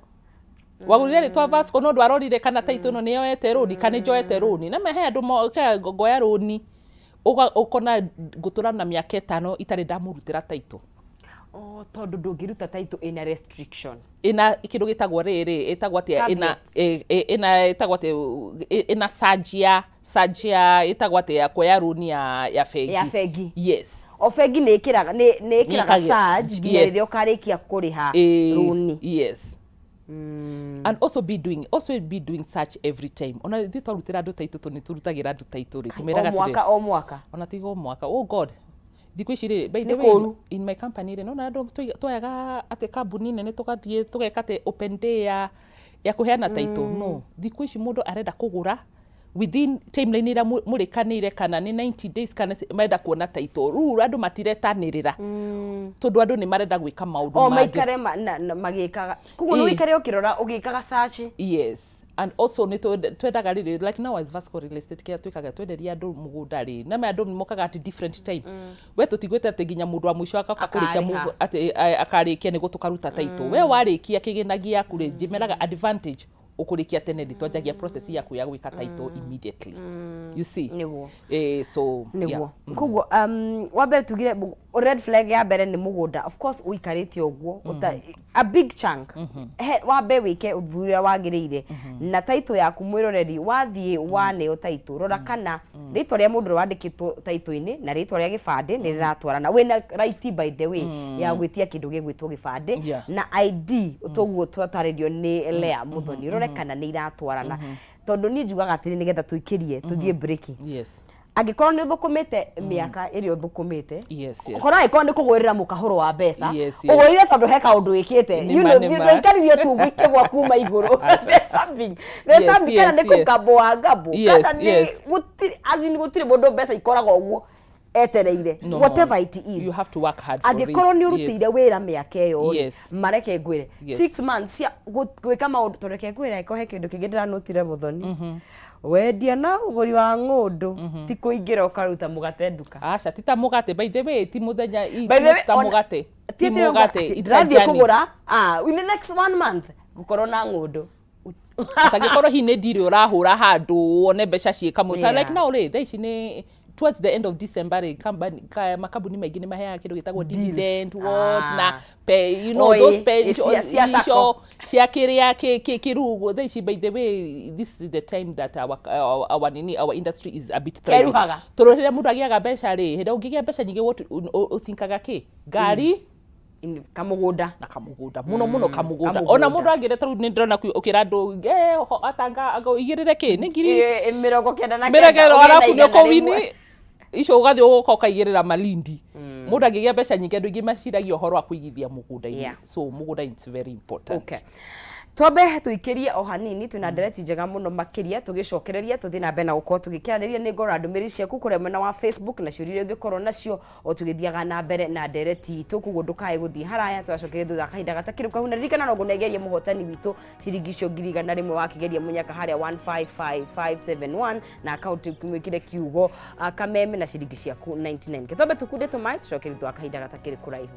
S2: wagũrire rĩtwa Vasco, no ndwarorire kana title ĩno nĩ yoete rũni kana nĩ njoete rũni. Na he andũ ngoya rũni, ũkona ngũtũra na mĩaka 5 itarĩ ndamũrutĩra title.
S1: Oh, tondũ ndũngĩruta title ĩna restriction.
S2: Ĩna kĩndũ gĩtagwo rĩrĩ, ĩtagwo atĩa, ĩna
S1: Caveat.
S2: Ĩna, ĩtagwo atĩa, ĩna charge ya ĩtagwo atĩa, ya kuoya rũni ya bengi.
S1: Ya bengi.
S2: Yes.
S1: O bengi nĩ ĩkĩraga charge nginya rĩrĩa ũkarĩkia kũrĩha rũni.
S2: Yes. And also be doing search every time. Ona ithuĩ twarutĩra andũ title, tondũ nĩ tũrutagĩra andũ title rĩ,
S1: O
S2: tũmeraga atĩrĩ,
S1: mwaka, o mwaka.
S2: Ona tiga o mwaka, oh God, thikũ ici rĩ, by the
S1: Nĩ
S2: way,
S1: kũũru.
S2: in my company rĩ, nona andũ twoyaga atĩ kambuni nene, tũgathiĩ tũgeka atĩ open day ya kũheana title. No thikũ ici mũndũ arenda kũgũra within timeline ĩrĩa mũrĩkanĩire, kana nĩ 90 days, kana marenda kuona title. Rĩu andũ matiretanĩrĩra, tondũ andũ nĩ marenda gwĩka maũndũ
S1: O
S2: mangĩ.
S1: Maikare magĩkaga koguo nĩ ũikare ũkĩrora, ũgĩkaga search.
S2: Yes, and also nĩ twendaga rĩrĩ, like now as Vasco Real Estate, kĩrĩa twĩkaga, twenderia andũ mũgũnda rĩ, na andũ nĩ mokaga at different time. We tũtigwĩte atĩ nginya mũndũ wa mũico agoka kũrĩkia
S1: Akarĩha.
S2: Atĩ akarĩkia nĩguo tũkaruta title. We warĩkia kĩgĩna gĩaku rĩ, njĩmeraga advantage ũkũrĩkia tene rĩ, twanjagia process yaku ya gwĩka title immediately, you see.
S1: Nĩguo.
S2: So
S1: Nĩguo. Koguo wa mbere tugire red flag ya mbere nĩ mũgũnda, of course, ũikarĩte ũguo a big chunk. He wambe wĩke ũthuthuria wagĩrĩire na title yaku. Mwĩroreri, wathiĩ waneo title, rora kana rĩtwa rĩa mũndũ ũrĩa wandĩkĩtwo title-inĩ na rĩtwa rĩa gĩbandĩ nĩ rĩratwarana. Wĩna right, by the way, ya gwĩtia kĩndũ gĩgwĩtwo gĩbandĩ na ID, toguo twatarĩrio nĩ Lea Muthoni. Rore kana nĩ iratwarana, tondũ niĩ njugaga atĩrĩ, nĩgetha tũikĩrie tũthiĩ break, angĩkorwo nĩ ũthũkũmĩte mĩaka ĩrĩa ũthũkũmĩte, korwo angĩkorwo nĩ kũgũrĩra mũkahũro wa mbeca, ũgũrire tondũ he kaũndũ wĩkĩte.
S2: Nĩ
S1: You
S2: ma,
S1: know,
S2: nĩ ma.
S1: ndũikaririe tu gũikĩgwa kuma igũrũ. There's something, there's something, kana nĩ kũngambũ wa ngambũ, kana nĩ gũtirĩ, as in gũtirĩ mũndũ mbeca ikoragwo ũguo etereire.
S2: No.
S1: Whatever it is,
S2: You have to work hard for it.
S1: Angĩkorwo nĩ ũrutĩire wĩra mĩaka ĩyo rĩ, mareke ngwĩre, 6 months cia gwĩka maũndũ, tondũ reke ngwĩre, angĩkorwo he kĩndũ kĩngĩ ndĩranotire, Mũthoni, wendia na ũgũri wa ng'ũndũ ti kũingĩra ũkaruta mũgate nduka.
S2: Aca, ti ta mũgate, by the way, ti mũthenya
S1: By the way,
S2: ti ta mũgate,
S1: ti
S2: ti
S1: atĩ
S2: mũgate,
S1: atĩ
S2: it's a
S1: ndĩrathiĩ
S2: journey.
S1: kũgũra, in the next one month ngũkorwo na ng'ũndũ.
S2: Atangĩkorwo hihi nĩ ndirĩ ũrahũra handũ wone mbeca ciĩ kamwe ta like now rĩ, thaa ici nĩ towards the end of December rĩ, makambuni maingĩ nĩ maheaga kĩndũ gĩtagwo dividend, what, na pe, you know,
S1: Oi,
S2: those pension
S1: cia
S2: icio
S1: sacco.
S2: Cia kĩrĩa kĩrugu thaa ici. By the way, this is the time that our nini, our industry is a bit thriving,
S1: Keruhaga.
S2: tondũ rĩrĩa mũndũ agĩaga mbeca rĩ, hĩndĩ ĩrĩa ũngĩgĩa mbeca nyingĩ, what ũthinkaga kĩ? Ngari
S1: Kamũgũnda.
S2: Na kamũgũnda, mũno mũno kamũgũnda.
S1: Kamũgũnda.
S2: Ona mũndũ angĩre, tarĩu nĩ ndĩrona ũkĩra andũ, atanga anga ũigĩrĩre kĩ nĩ ngiri
S1: 99
S2: mĩrongo
S1: ũgĩe na
S2: arabu nĩ
S1: 100.
S2: ũkũwini. Icio ũgathiĩ ũgoka ũkaigĩrĩra Malindi. Mũndũ angĩgĩa mbeca nyingĩ, andũ aingĩ maciragia ũhoro wa kũigithia mũgũnda-inĩ. So mũgũnda it's very important.
S1: Okay. Twambe tũikĩrie o hanini, twĩna ndereti njega mũno makĩria. Tũgĩcokereria tũthiĩ na mbere na gũkorwo tũgĩkĩarĩria. Nĩ ngorora ndũmĩrĩri ciaku kũrĩa mwena wa Facebook na ciũria iria ũngĩkorwo nacio o tũgĩthiaga na mbere na ndereti itũ, koguo ndũkae gũthiĩ haraya. Tũracokeria thutha wa kahinda gatakĩrĩ kau, na ririkana no ngũnegeria mũhotani witũ ciringi icio 100,000 wakĩgeria mũnyaka harĩa 155571 na akaunti mwĩkĩre kiugo kameme na ciringi ciaku 99. Kĩtwambe tũkunde tũmaĩ, tũcokerie thutha wa kahinda gatakĩrĩ kũraihu.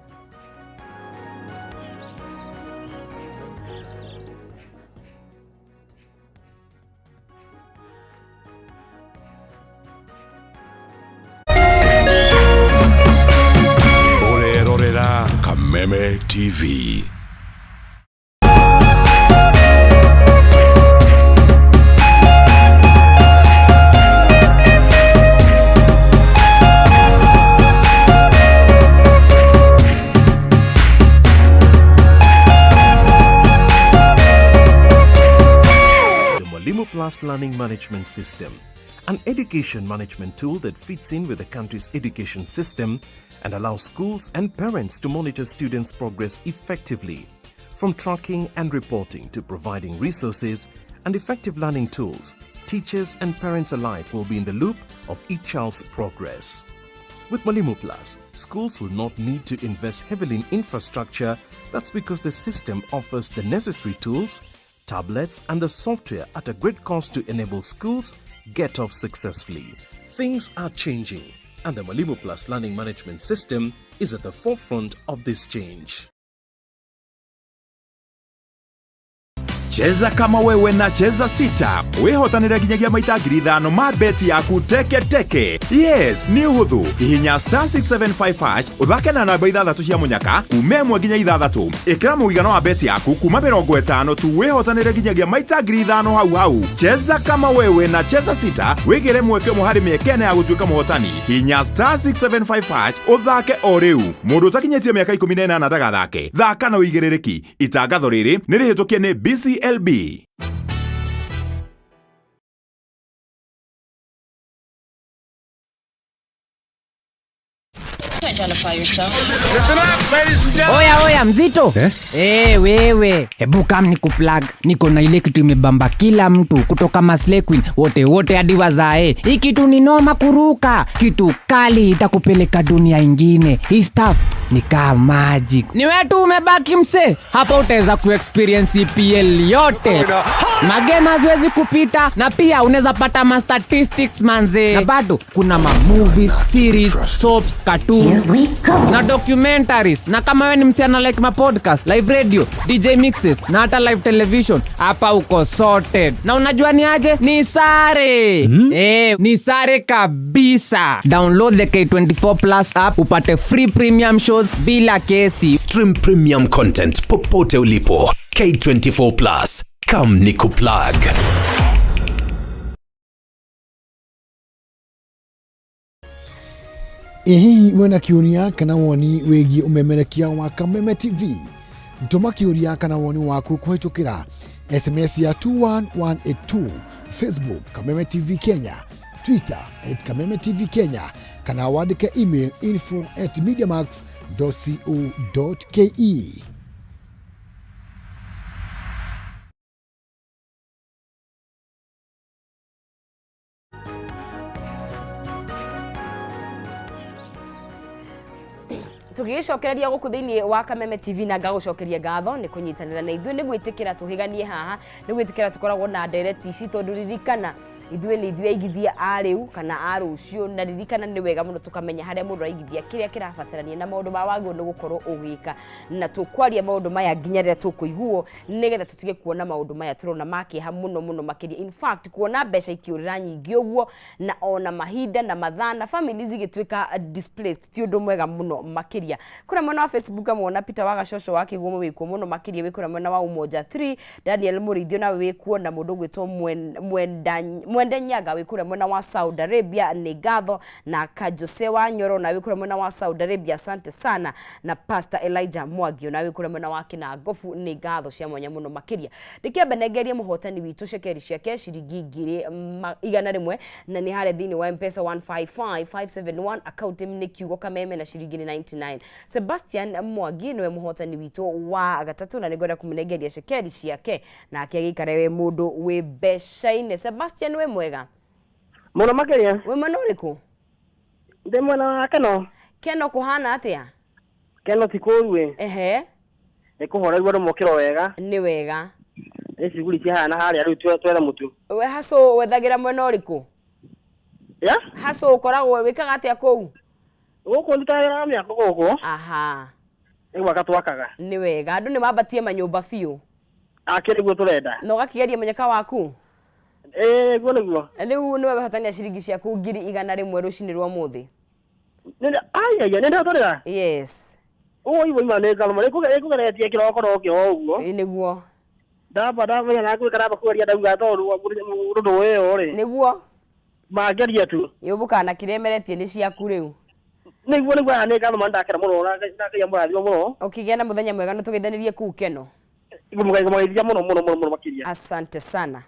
S3: Ũrerorera Kameme TV.
S4: The Mwalimu Plus Learning Management System, an education management tool that fits in with the country's education system and allows schools and parents to monitor students' progress effectively. From tracking and reporting to providing resources and effective learning tools, teachers and parents alike will be in the loop of each child's progress. With Mwalimu Plus, schools will not need to invest heavily in infrastructure. That's because the system offers the necessary tools, tablets, and the software at a great cost to enable schools get off successfully. Things are changing, and the Mwalimu Plus Learning Management System is at the forefront of this change.
S5: Cheza kama wewe na Cheza Sita, wĩhotanĩre nginyagia maita 5,000 ma beti yaku teke teke. Yes, nĩ ũhũthũ. Hihinya star 675 hash, ũthake na namba ithathatũ cia mũnyaka kuma 1 nginya 6. Ĩkĩra mũigana wa beti yaku kuma 50 tu, wĩhotanĩre nginyagia maita 5,000 hau hau. Cheza kama wewe na Cheza Sita, wĩgĩre mweke ũmwe harĩ mĩeke 4 ya gũtuĩka mũhotani. Hihinya star 675 hash ũthake o rĩu. Mũndũ ũtakinyĩtie mĩaka 18 ndagathake. Thaka na ũigĩrĩrĩki. Itangatho rĩrĩ nĩ rĩhĩtũkie nĩ BCLB.
S6: Identify yourself.
S7: Oya oya, mzito eh? Hey, wewe hebu kam ni kuplug. Niko na ile kitu imebamba kila mtu kutoka maslay queen wote wote hadi wazae. Hii kitu ni noma kuruka, kitu kali itakupeleka dunia ingine. Hii stuff ni kaa magic. Ni wewe tu umebaki mse hapa, utaweza kuexperience EPL yote, magame haziwezi kupita, na pia unaweza pata ma statistics manze, na bado kuna ma movies, series, soaps, cartoons na documentaries. Na kama wewe ni msichana like ma podcast, live radio, DJ mixes na hata live television, hapa uko sorted. Na unajua ni aje? Ni sare. Ni sare kabisa. Download the K24 Plus app upate free premium shows bila kesi.
S8: Stream premium content popote ulipo. K24 Plus. Come nikuplug.
S9: Ĩ hihi wĩna kĩũria kana woni wĩgiĩ ũmemerekia wa Kameme TV? Tũma kĩũria kana woni waku kũhĩtũkĩra SMS ya 21182, Facebook Kameme TV Kenya, Twitter at Kameme TV Kenya, kana wandĩke email info@mediamax.co.ke.
S1: Tũgĩgĩcokereria gũkũ thĩinĩ wa Kameme TV, na ngagũcokeria ngatho nĩ kũnyitanĩra na ithuĩ, nĩ gwĩtĩkĩra tũhĩganie haha, nĩ gwĩtĩkĩra tũkoragwo na ndereti ici, tondũ ririkana ithuĩ nĩ ithuĩ aigithia a rĩu kana a rũciũ, na ririkana nĩ wega mũno tũkamenya harĩa mũndũ araigithia, kĩrĩa kĩrabatarania na maũndũ ma wagĩrĩirwo nĩ gũkorwo ũgĩka, na tũkwaria maũndũ maya nginya rĩrĩa tũkũiguo, nĩgetha tũtige kuona maũndũ maya tũrona ma kĩeha mũno mũno makĩria. In fact, kuona mbeca ikĩũrĩra nyingĩ ũguo na ona mahinda na mathaa na families igĩtuĩka displaced ti ũndũ mwega mũno makĩria. Kũrĩa mwena wa Facebook amwona Peter wa Gacoco wa Kĩgumo wĩkuo mũno makĩria, wĩ kũrĩa mwena wa Umoja 3, Daniel Mũrĩithio nawe wĩkuo, na mũndũ ũgwĩtwo. Mwende Nyaga wĩ kũrĩa mwena wa Saudi Arabia, nĩ ngatho. Na Kajose wa Nyoro na wĩ kũrĩa mwena wa Saudi Arabia, asante sana. Na Pastor Elijah Mwangi na wĩ kũrĩa mwena wa Kinangofu, nĩ ngatho cia mwanya mũno makĩria. Ndĩkĩambe nengerie mũhotani witũ cekeri ciake ciringi 100,000, na nĩ harĩa thĩinĩ wa Mpesa 155571, account nĩ kiugo Kameme na ciringi nĩ 99. Sebastian Mwangi nĩwe mũhotani witũ wa gatatũ, na nĩngwenda kũmũnengeria cekeri ciake nake agĩikare wĩ mũndũ wĩ mbeca-inĩ. Sebastian, wĩ mwega?
S6: Mũno makĩria.
S1: Wĩ mwena ũrĩkũ?
S6: Ndĩ mwena wa Keno.
S1: Keno kũhana atĩa?
S6: Keno ti kũũru ĩ. Nĩ kũhoreru, andũ mokĩra wega.
S1: Nĩ wega.
S6: Nĩ cuguri cihana harĩa rĩu twethe mũtu.
S1: We haco wethagĩra mwena ũrĩkũ?
S6: Ya.
S1: Haco ũkoragwo wĩkaga atĩa kũu?
S6: Gũkũ ndutaga wĩra wa mĩako gũkũ. Nĩ gwaka twakaga.
S1: Nĩ wega, andũ nĩ mambatie manyũmba biũ.
S6: Ake nĩguo tũrenda.
S1: Na ũgakĩgeria mũnyaka waku.
S6: Ĩĩ, guo nĩguo.
S1: Rĩu nĩwe wehotania ciringi ciaku 100,000 rũcinĩ rwa ũmũthĩ.
S6: Aiaia, nĩ ndĩhotanĩra?
S1: Yes.
S6: Ũũ ivo ima nĩ ngarũma nĩ kũgeretie kĩroko no kĩo ũguo.
S1: Ĩĩ nĩguo.
S6: Ndamba ndamenya na gwĩka ndamba kũgeria ndauga tondũ ũndũ ũyũ rĩ.
S1: Nĩguo.
S6: Mangeria tu.
S1: Yũmbũkaga na kĩrĩa ĩmeretie nĩ ciaku rĩu.
S6: Nĩguo aya nĩ ngatho, ndakena mũno na Ngai amũrathime mũno.
S1: Ũkĩgĩa na mũthenya mwega, nĩ tũgeithanĩrie kũu Keno.
S6: Ngũmũgeithia mũno mũno mũno mũno makĩria.
S1: Asante sana.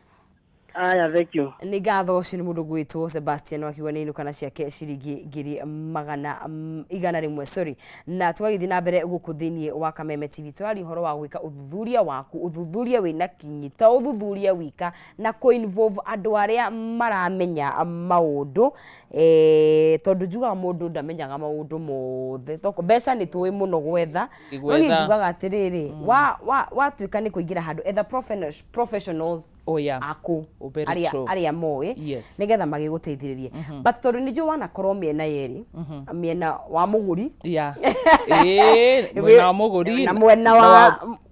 S6: Aya, thank you.
S1: Nĩ ngatho. Ũcio nĩ mũndũ gwĩtwo Sebastian wakiuga nĩ inũka na ciake ciringi ngiri magana 100, sorry. Na tũgagĩthiĩ na mbere gũkũ thĩinĩ wa Kameme TV, tũraria ũhoro wa gwĩka ũthuthuria waku, ũthuthuria wĩna kinyi, to ũthuthuria wika na kũ involve andũ arĩa maramenya maũndũ, tondũ njugaga mũndũ ndamenyaga maũndũ mothe. Toko mbeca nĩ tũĩ mũno gwetha, no niĩ
S2: Gwetha.
S1: njugaga atĩrĩrĩ, watuĩka nĩ kũingĩra handũ, etha professionals aku.
S2: Oh, very
S1: arĩa
S2: true.
S1: Arĩa moĩ nĩgetha magĩgũteithĩrĩrie. But tondũ nĩ njũĩ wanakorwo mĩena yerĩ, mĩena wa mũgũri
S2: Ĩĩ, mwena wa mũgũri
S1: na mwena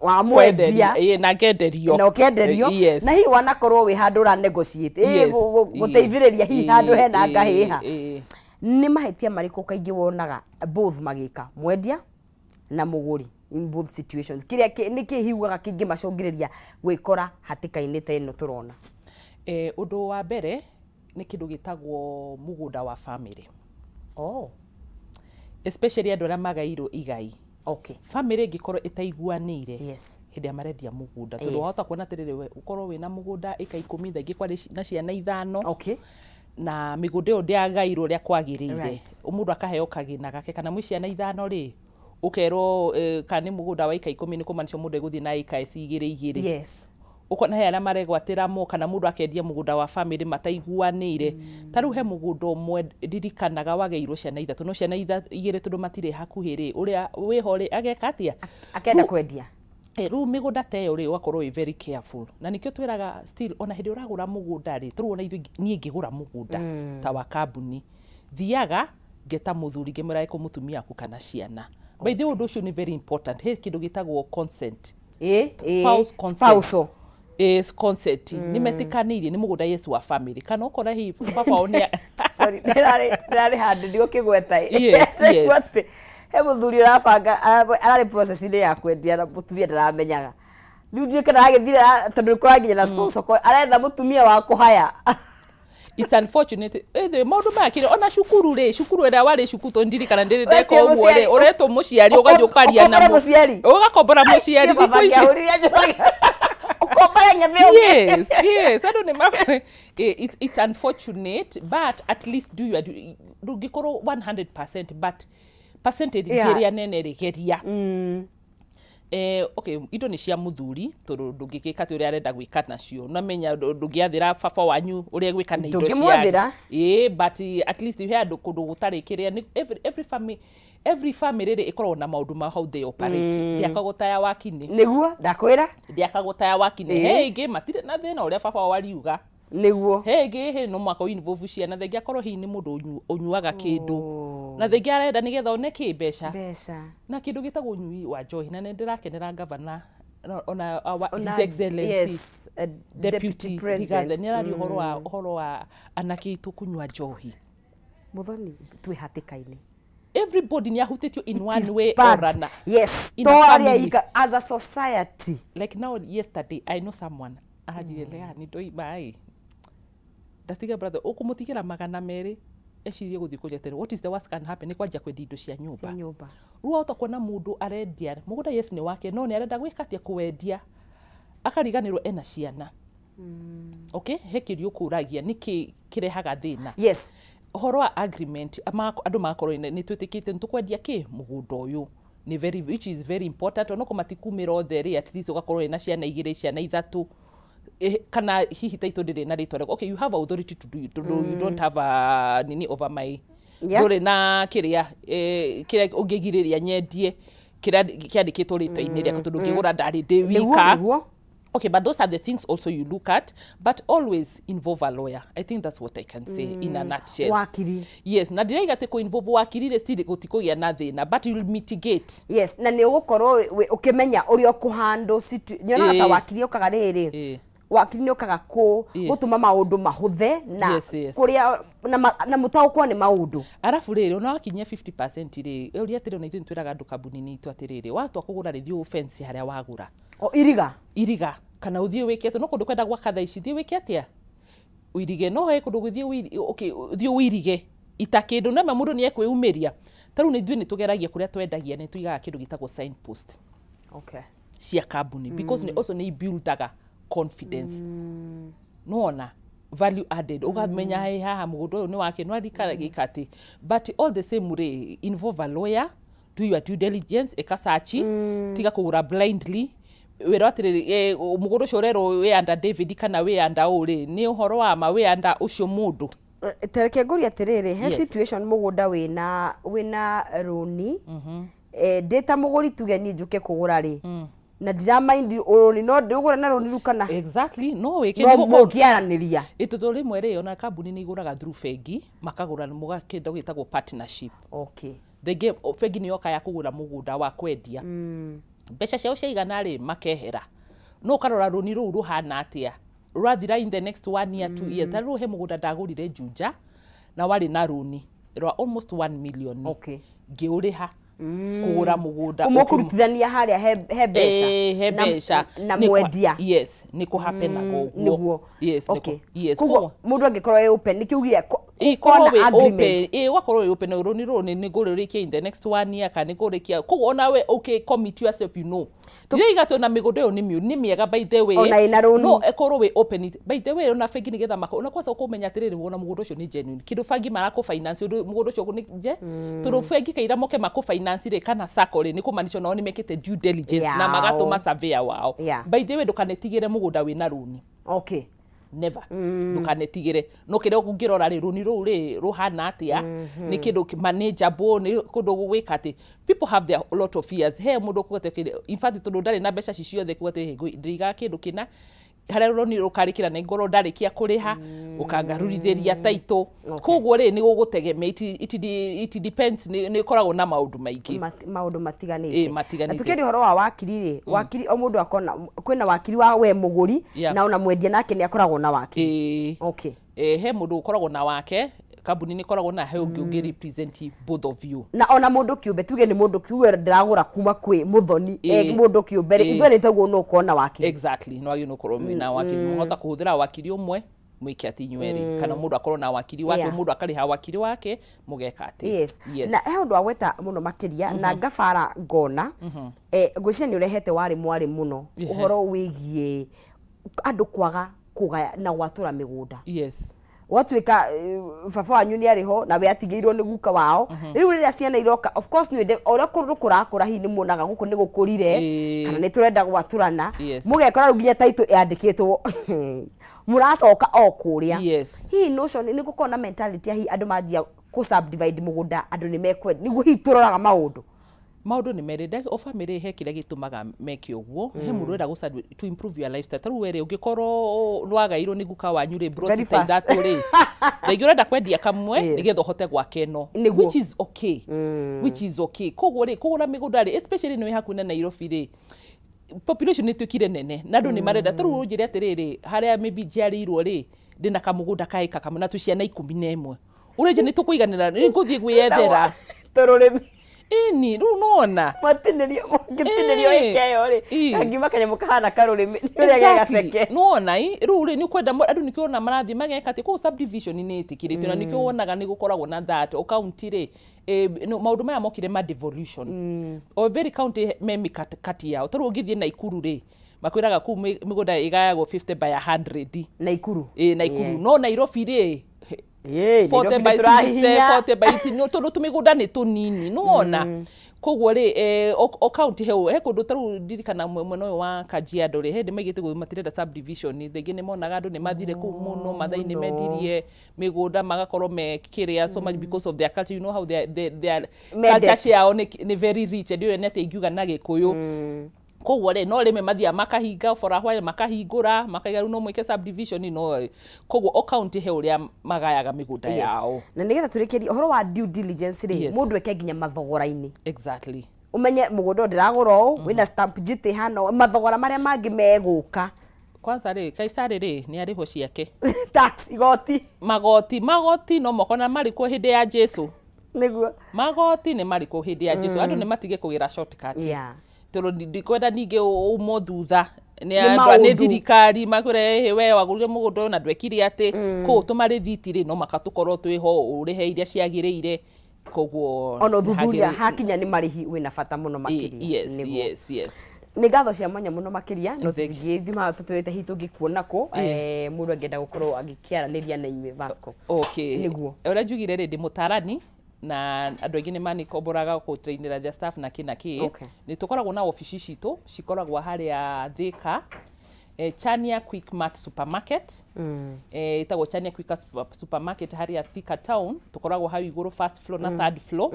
S1: wa mwendia.
S2: Ĩĩ, na ngenderio.
S1: Na ũkenderio. Na hihi wanakorwo wĩ handũ ũra negotiate gũteithĩrĩria hihi handũ hena ngahĩha, nĩ mahĩtia marĩkũ kaingĩ wonaga both magĩka, mwendia na mũgũri, in both situations? Kĩrĩa nĩ kĩ hiugaga kĩngĩmacũngĩrĩria gwĩkora hatĩka-inĩ ta ĩno tũrona?
S2: Ũndũ wa mbere nĩ kĩndũ gĩtagwo mũgũnda wa family. Especially andũ arĩa magairwo igai. Family ĩngĩkorwo ĩtaiguanĩire hĩndĩ ĩrĩa marendia mũgũnda, tondũ wahota kuona atĩrĩrĩ, we ũkorwo wĩna mũgũnda ĩka 10, thaa ingĩ kwarĩ na ciana ithano, na mĩgũnda ĩyo ndĩagairwo ũrĩa kwagĩrĩire. Mũndũ akaheo kagĩna gake, kana mwĩ ciana ithano rĩ, ũkerwo kana nĩ mũgũnda wa ĩka 10, nĩ kũmaanisha mũndũ egũthiĩ na ĩka ici igĩrĩ igĩrĩ. Ũkona he arĩa maregwatĩra mo, kana mũndũ akendia mũgũnda wa family mataiguanĩire. Ta rĩu he mũgũnda ũmwe ndirikanaga wagairwo ciana ithatũ, no ciana igĩrĩ tondũ matirĩ hakuhĩ rĩ, ũrĩa wĩho rĩ ageka atĩa?
S1: Akenda kwendia.
S2: Rĩu mĩgũnda ta ĩyo rĩ, ũgakorwo wĩ very careful, na nĩkĩo twĩraga still ona hĩndĩ ũragũra mũgũnda rĩ, tũrĩu ona ithuĩ niĩ ngĩgũra mũgũnda ta wa kambuni, thiaga ngeta mũthuri, ngĩmwĩra ĩkũ mũtumia waku kana ciana. By the way, ũndũ ũcio nĩ very important. He kĩndũ gĩtagwo consent. Spouse consent.
S1: Spousal.
S2: Consent, nĩ metĩkanĩirie nĩ mũgũnda, yes, wa family, kana ũkora hihi baba wao nĩ
S1: Sorry, ndĩrarĩ handũ ndigũkĩgweta.
S2: Yes.
S1: Atĩ he mũthuri ũrabanga, ararĩ process-inĩ ya kwendia na mũtumia ndaramenyaga. Rĩu ndiũĩ kana aragĩthire, tondũ kũra nginya na spousal, aretha mũtumia wa kũhaya.
S2: It's unfortunate ĩthĩ maũndũ maya kĩrĩ ona cukuru rĩ, cukuru ĩrĩa warĩ cukuru, tondũ ndirikana ndĩrĩ ndeka
S1: Wetie
S2: ũguo rĩ,
S1: mũciari.
S2: ũretwo mũciari, ũgathiĩ ũkaria na
S1: Ũkombore mũciari.
S2: Ũgakombora mũciari.
S1: Niĩ baba
S2: Thikũ ici
S1: angĩahũrire anjũrage. Ũkombore ng'ethe ũngĩ.
S2: Yes, andũ nĩ it's unfortunate, but at least do your ndũngĩkorwo 100%, but percentage ĩrĩa nene rĩ, geria. Okay, indo nĩ cia mũthuri, tondũ ndũngĩgĩka atĩ ũrĩa arenda gwĩka nacio. Namenya ndũngĩathĩra baba wanyu ũrĩa gwĩka na indo cia
S1: Ndũngĩmwathĩra.
S2: Ĩĩ, but at least he andũ kũndũ gũtarĩ kĩrĩa nĩ every family rĩ ĩkoragwo na maũndũ ma how they operate. Ndĩakagwo ta ya wakini.
S1: Nĩguo ndakwĩra.
S2: Ndĩakagwo ta ya wakini. He ĩngĩ matirĩ na thĩna ũrĩa baba wao ariuga. He ĩngĩ he no mwaka involve ciana, thengia akorwo hihi nĩ mũndũ ũnyuaga kĩndũ, na thengia arenda nĩgetha one kĩ mbeca.
S1: Mbeca.
S2: Na kĩndũ gĩtagwo ũnyui wa njohi, na nĩ ndĩrakenera gavana ona our,
S1: Ona-
S2: His Excellency
S1: yes,
S2: Deputy
S1: Deputy President.
S2: Rigathi nĩ araria ũhoro wa anake aitũ kũnyua njohi.
S1: Muthoni, twĩ hatĩka-inĩ.
S2: Everybody nĩ ahutĩtio in
S1: It
S2: one
S1: is
S2: way
S1: bad.
S2: or another.
S1: Yes,
S2: In
S1: to
S2: a
S1: arĩa
S2: family.
S1: ika as a society.
S2: Like now, yesterday I know someone aranjire, mm. Nĩ ndoima ĩ Ndatiga brother, ũkũmũtigĩra 200 ecirie gũthiĩ kũrĩa tene. What is the worst can happen? Nĩ kwanjia kwendia indo cia nyũmba.
S1: Cia nyũmba.
S2: Rĩu wahota kuona mũndũ arendia mũgũnda, yes, nĩ wake, no nĩ arenda gwĩka atĩa? Kũwendia, akariganĩrwo ena ciana. Okay, he kĩũria ũkũragia, nĩkĩ kĩrehaga thĩna? Ũhoro wa agreement, andũ magakorwo nĩ twĩtĩkĩte nĩ tũkwendia kĩ mũgũnda ũyũ nĩ very, which is very important, onokorwo matikumĩra othe rĩ, at least ũgakorwo wĩna ciana igĩrĩ, ciana ithatũ, kana hihi taitũ ndĩrĩ na rĩtwa rĩakwa. Okay, you have authority to do it, tondũ you don't have a nini over my ndũrĩ na kĩrĩa, kĩrĩa ũngĩgirĩrĩria nyendie kĩrĩa kĩandĩkĩtwo rĩtwa-inĩ rĩakwa, tondũ ngĩgũra ndarĩ ndĩ wika. Okay, but those are the things also you look at, but always involve a lawyer. I think that's what I can say in a nutshell.
S1: Wakiri.
S2: Yes, na ndiraiga atĩ kũ-involve wakiri rĩ, still gũtikũgĩa na thĩna, but you'll mitigate.
S1: Yes, na nĩ ũgũkorwo ũkĩmenya ũrĩa ũkũhandle nyonaga ta wakiri okaga rĩrĩ, wakiri nĩ okaga kũ gũtũma maũndũ mahũthe na kũrĩa na mũtaũkwo nĩ maũndũ.
S2: Arabu rĩrĩ, ona wakinyia 50% rĩ, ũria atĩrĩ, ona ithuĩ nĩtwĩraga andũ kambuni-inĩ itũ atĩrĩrĩ, watua kũgũra rĩ, thiĩ ũfence harĩa wagũra.
S1: O iriga.
S2: Iriga, kana ũthiĩ wĩke atĩa, no kũndũ kwenda gwaka thaa ici, thiĩ wĩke atĩa, ũirige, no he kũndũ gũthiĩ okay, ũthiĩ ũirige ita kĩndũ nama mũndũ nĩ ekwĩumĩria. Ta rĩu ithuĩ nĩ tũgeragia kũrĩa twendagia, nĩ tũigaga kĩndũ gĩtagwo signpost cia kambuni, because nĩ also nĩ buildaga confidence. Nĩwona value added, ũkamenya he haha mũgũnda ũyũ nĩ wake, no arikara gĩka atĩ. But all the same rĩ, involve a lawyer, do your due diligence, ĩka search, tiga kũgũra blindly. Wĩra atĩrĩrĩ, mũgũnda ũcio ũrerwo wĩ under David kana wĩ under ũ rĩ, nĩ ũhoro wa ma wĩ under ũcio mũndũ?
S1: Tareke ngũrie atĩrĩrĩ, he situation mũgũnda wĩna rũni, ndĩ ta mũgũri, tuge niĩ njũke kũgũra rĩ, na ndiramaindi rũni, no ndĩũgũre na rũni rũu kana?
S2: Exactly, no wĩke.
S1: No mũngĩaranĩria.
S2: Ĩtondũ rĩmwe rĩ, ona kambuni nĩ igũraga through bengi, makagũra kĩndũ gĩtagwo partnership. Thengĩ bengi nĩ yoka ya kũgũra mũgũnda wa kwendia, mbeca ciao ciaigana rĩ, makehera, no ũkarora rũni rũu rũhana atĩa, rũrathira in the next one year, 2 years. Ta rĩu he mũgũnda ndagũrire Juja na warĩ na rũni rwa almost 1 million. Ngĩũrĩha kũgũra mũgũnda.
S1: Mũkũrutithania harĩa he mbeca.
S2: Ĩĩ, he mbeca.
S1: Na mwendia.
S2: Yes, nĩ kũhapenaga ũguo. Yes, yes.
S1: Koguo mũndũ angĩkorwo wĩ open, nĩkĩo ugire
S2: Korwo
S1: kona
S2: wĩ open.
S1: Agreement.
S2: Ĩ, ũgakorwo wĩ open, rũni rũrũ nĩ ngũrũrĩkia in the next one year kana nĩ ngũrĩkia. Koguo ona we ũkĩ commit yourself, ndiraiga atĩ ona mĩgũnda ĩyo nĩ mĩũru, nĩ mĩega by the way.
S1: Ona ĩna rũni.
S2: No ĩkorwo wĩ open it. By the way, ona bengi nĩgetha mako ona kwanza ũkũmenya atĩrĩrĩ, wona mũgũnda ũcio nĩ genuine, kĩndũ bengi marakũ finance ũndũ mũgũnda ũcio nĩ nje, tondũ bengi kaira moke makũ finance rĩ, kana sacco rĩ, nĩ kũmaanisha onao nĩ mekĩte due diligence na magatũma surveyor wao. By the way, ndũkanetigĩre mũgũnda wĩna rũni. Never, ndũkanetigĩre. No kĩrĩa ũngĩrora rĩ, rũni rũu rĩ rũhana atĩa, nĩ kĩndũ manageable, nĩ kũndũ gũgwĩka atĩ people have their lot of fears. He mũndũ ũkuga atĩ, in fact, tondũ ndarĩ na mbeca ci ciothe, kuga atĩ ndĩigaga kĩndũ kĩna harĩa rũni rũkarĩkĩra na ngorwo ndarĩkia kũrĩha ũkangarurithĩria taitũ. Koguo rĩ, nĩ gũgũtegemea, it depends, nĩ ĩkoragwo na maũndũ maingĩ.
S1: Maũndũ matiganĩte.
S2: Ĩ, matiganĩte.
S1: Na tukĩaria ũhoro wa wakiri rĩ, wakiri o mũndũ akona kwĩna wakiri wa we mũgũri, na ona mwendia nake nĩ akoragwo na wakiri?
S2: Ĩĩ. He mũndũ ũkoragwo na wake, kambuni nĩ ĩkoragwo na he ũngĩ represent both of you.
S1: Na ona mũndũ kĩũmbe, tuge nĩ mũndũ tuge ndĩragũra kuma kwĩ mũthoni, mũndũ kĩũmbe rĩ, ithuĩ nĩ twaguo no ũkorwo na wakiri?
S2: Exactly, no wagĩrĩirwo nĩ gũkorwo mwĩna wakiri. Mũhota kũhũthĩra wakiri ũmwe mwĩke atĩ inyuerĩ, kana mũndũ akorwo na wakiri wake, mũndũ akarĩha wakiri wake, mũgeka atĩ.
S1: Na he ũndũ wagweta mũno makĩria na ngabara ngona, ngwĩciria nĩ ũrehete warĩ mwarĩ mũno ũhoro wĩgiĩ andũ kwaga kũgaya na gwatũra mĩgũnda. Gwatuĩka baba wanyu nĩ arĩ ho na we atigĩirwo nĩ guka wao. Rĩu rĩrĩa ciana iroka, of course nĩ o ũrĩa kũndũ kũrakũra, hihi nĩ muonaga gũkũ nĩ gũkũrire, kana nĩ tũrenda gwatũrana, mũgekora rĩu nginya taitũ yandĩkĩtwo mũracoka o kũrĩa. Hihi notion nĩ gũkorwo na mentality ya hihi andũ manjia kũ subdivide mũgũnda, andũ nĩ mekwenda, nĩguo hihi tũroraga maũndũ?
S2: Maũndũ nĩ merĩ. O family he kĩrĩa gĩtũmaga meke ũguo. He mũndũ ũrenda to improve your lifestyle. Ta rĩu we rĩ, ũngĩkorwo nĩwagairwo nĩ guka wanyu rĩ,
S1: Very
S2: broti ta
S1: fast.
S2: ithatũ rĩ, rĩngĩ ũrenda kwendia kamwe nĩgetha ũhote gwaka ĩno, which is okay, which is okay. Koguo rĩ, kũgũra mĩgũnda rĩ, especially nĩ wĩ hakuhĩ na Nairobi rĩ, population nĩ ĩtuĩkire nene na andũ nĩ marenda. Ta rĩu ũnjĩre atĩrĩrĩ, harĩa maybe njiarĩirwo rĩ, ndĩna kamũgũnda ka ĩka kamwe na twĩ ciana 11, ũrĩnje nĩ tũkũiganĩra, nĩ ngũthiĩ gwĩyethera
S1: Tũrũrĩmi.
S2: Ĩni rĩu nona.
S1: Matinĩrio, mũngĩtinĩrio ĩka ĩyo rĩ, kangiuma kanyamũ kahana karũrĩmĩ nĩ ũrĩa ge gaceke.
S2: Nĩwona i rĩu rĩ, nĩ ũkwenda andũ nĩkĩo wona marathiĩ mageka atĩ kũu subdivision nĩ ĩtĩkĩrĩtio na nĩkĩo wonaga nĩ gũkoragwo na that o county rĩ, maũndũ maya mokire ma devolution. O every county me mikakati yao. Ta rĩu ũngĩthiĩ Naikuru rĩ, makwĩraga kũu mĩgũnda ĩgayagwo 50 by 100.
S1: Naikuru.
S2: Ĩ, Naikuru. No Nairobi rĩ,
S1: Ĩĩ,
S2: 40
S1: Nairobi
S2: by
S1: nĩ
S2: 60,
S1: tũrahihinya.
S2: 40 by 80, no tondũ tũmĩgũnda nĩ tũnini, nĩwona? Koguo rĩ, o county he kũndũ ta rĩu ndirikana mwena ũyũ wa Kajiado rĩ, he hĩndĩ maigĩte gũ matirenda subdivision, rĩngĩ nĩ monaga andũ nĩ mathire kũu mũno, Mathai nĩ
S1: Mũno.
S2: Mendirie mĩgũnda magakorwo me kĩrĩa so much because of their culture, you know how their
S1: Mendete.
S2: culture ciao nĩ very rich, ndiũĩ nĩ atĩa ingiuga na Gĩkũyũ. Koguo rĩ, no rĩmwe mathiaga makahinga for a while, makahingũra, makaiga rĩu no mwĩke subdivision, no koguo o county he ũrĩa magayaga mĩgũnda yao.
S1: Na nĩgetha tũrĩkĩrie ũhoro wa due diligence rĩ, mũndũ eke nginya mathogora-inĩ. Ũmenye mũgũnda ũyũ ndĩragũra ũũ, wĩna stamp duty ĩhana ũũ, mathogora marĩa mangĩ megũka.
S2: Kwanza rĩ, Kaisari rĩ, nĩ arĩhwo ciake.
S1: Tax, igoti.
S2: Magoti no moko na marĩ kuo hĩndĩ ya Jesu. Magoti nĩ marĩ kuo hĩndĩ ya Jesu. Andũ nĩ matige kũgĩra shortcut. Tondũ ndikwenda ningĩ umwo thutha nĩ
S1: Nĩ
S2: andũ a- nĩ
S1: maũndũ.
S2: Thirikari makwĩre, "Ĩhĩ, we wagũrire mũgũnda ũyũ na ndwekire atĩ." Koguo tũmarĩthiti rĩ, no maka tũkorwo twĩho ũrĩhe iria ciagĩrĩire, koguo
S1: Ona ũthuthuria
S2: hagĩrĩ-
S1: hakinya nĩ marĩhi wĩna bata mũno makĩria.
S2: Yes.
S1: Nĩ ngatho cia mwanya mũno makĩria, no
S2: Thank you.
S1: tũtingĩthima tũtwĩrĩte hihi tũngĩkuona kũ, mũndũ angĩenda gũkorwo agĩkĩaranĩria na inyuĩ Vasco.
S2: Okay.
S1: Nĩguo.
S2: Ũrĩa njugire rĩ, ndĩ mũtarani na andũ aingĩ nĩ manikomboraga gũtrainĩra their staff na kĩ na kĩ. Nĩ tũkoragwo na obici citũ cikoragwo harĩa Thika, Chania Quickmart Supermarket, ĩtagwo Chania Quick Supermarket harĩa Thika town. Tũkoragwo hau igũrũ first floor na third floor.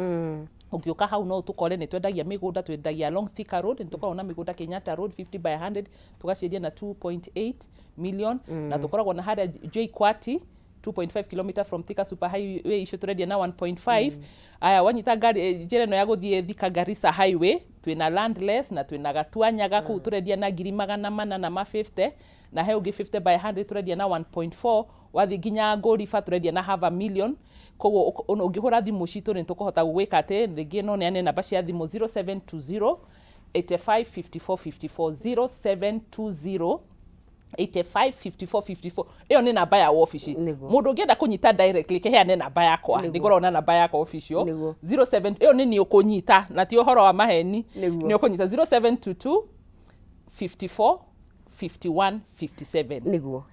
S2: Ũngĩũka hau no ũtũkore. Nĩ twendagia mĩgũnda, twendagia along Thika Road. Nĩ tũkoragwo na mĩgũnda Kenyatta Road, 50 by 100, tũgaciendia na 2.8 million, na tũkoragwo na harĩa JKUAT, 2.5 km from Thika Super Highway, icio tũrendia na 1.5. Aya, wanyita ngari, njĩra ĩno ya gũthiĩ Thika Garissa Highway, twĩna Landless na twĩna Gatuanyaga kũu, tũrendia na ngiri 400 na ma 50, na he ũngĩ 50 by 100 tũrendia na 1.4. Wathiĩ nginya Ngũriba tũrendia na half a million. Koguo ũngĩhũra thimũ citũ nĩ tũkũhota gũgwĩka atĩ rĩngĩ no neane namba cia thimũ 0720 85 54 54, 0720 85 54 54. Ĩyo nĩ namba ya wabici. Mũndũ ũngĩenda kũnyita directly, kĩheane namba yakwa. Nĩ ngoragwo na namba yakwa official. 07, ĩyo nĩ niĩ ũkũnyita na ti ũhoro wa maheni. Nĩ ũkũnyita 0722 54 51 57.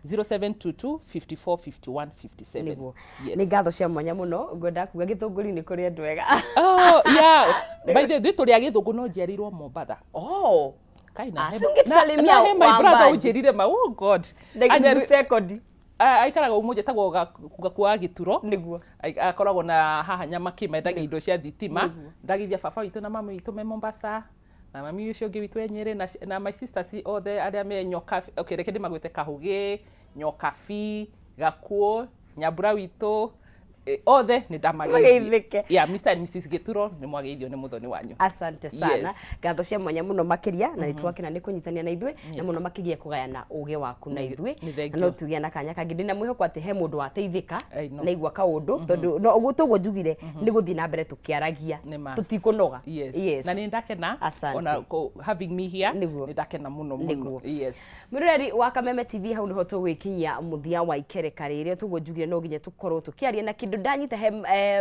S2: 0722 54 51 57. Yes.
S1: Nĩ ngatho cia mwanya mũno. Ngwenda kuga Gĩthũngũri nĩ kũrĩ andũ ega.
S2: Oh, yeah. By the way, ithuĩ tũrĩ a Gĩthũngũ no njiarĩirwo Mombatha. Kai na
S1: Ah,
S2: he-
S1: si ũngĩtũsalimia
S2: na he my brother
S1: Wambaji.
S2: ũnjĩrire ma, oh God.
S1: Ndagĩtarĩ second.
S2: Ah, aikaraga ũmũnje etagwo Gakua wa Gĩturo. Akoragwo na haha Nyamakĩ, mendagia indo cia thitima. Ndagithia baba witũ na mami witũ me Mombasa na mami ũcio ũngĩ witũ e Nyĩrĩ na my sisters othe arĩa me Nyoka. Okay, reke ndĩmagwĩte: Kahũgĩ, Nyokabi, Gakuo, Nyambura witũ, othe nĩ ndamageithia.
S1: Mageithĩke.
S2: Yeah, Mr and Mrs Gĩturo, nĩ mwageithio nĩ mũthoni wanyu.
S1: Asante sana. Ngatho cia mwanya mũno makĩria, na nĩ twakena nĩ kũnyitania na ithuĩ na mũno makĩria kũgayana ũgĩ waku na ithuĩ.
S2: Nĩ thank
S1: Na no
S2: you.
S1: tugĩa na kanya kangĩ, ndĩna mwĩhoko atĩ he mũndũ wateithĩka
S2: I know.
S1: na igua kaũndũ, tondũ no ũguo toguo njugire nĩ gũthiĩ na mbere tũkĩaragia.
S2: Nĩ ma.
S1: Tũtikũnoga.
S2: Yes. Na nĩ ndakena
S1: Asante.
S2: ona having me here. Nĩ ndakena mũno mũno. Yes.
S1: Mwĩroreri wa Kameme TV, hau niho tũgwĩkinyia mũthia wa ikereka rĩrĩ. Tũguo njugire no nginya tũkorwo tũkĩaria na kĩndũ ndanyita he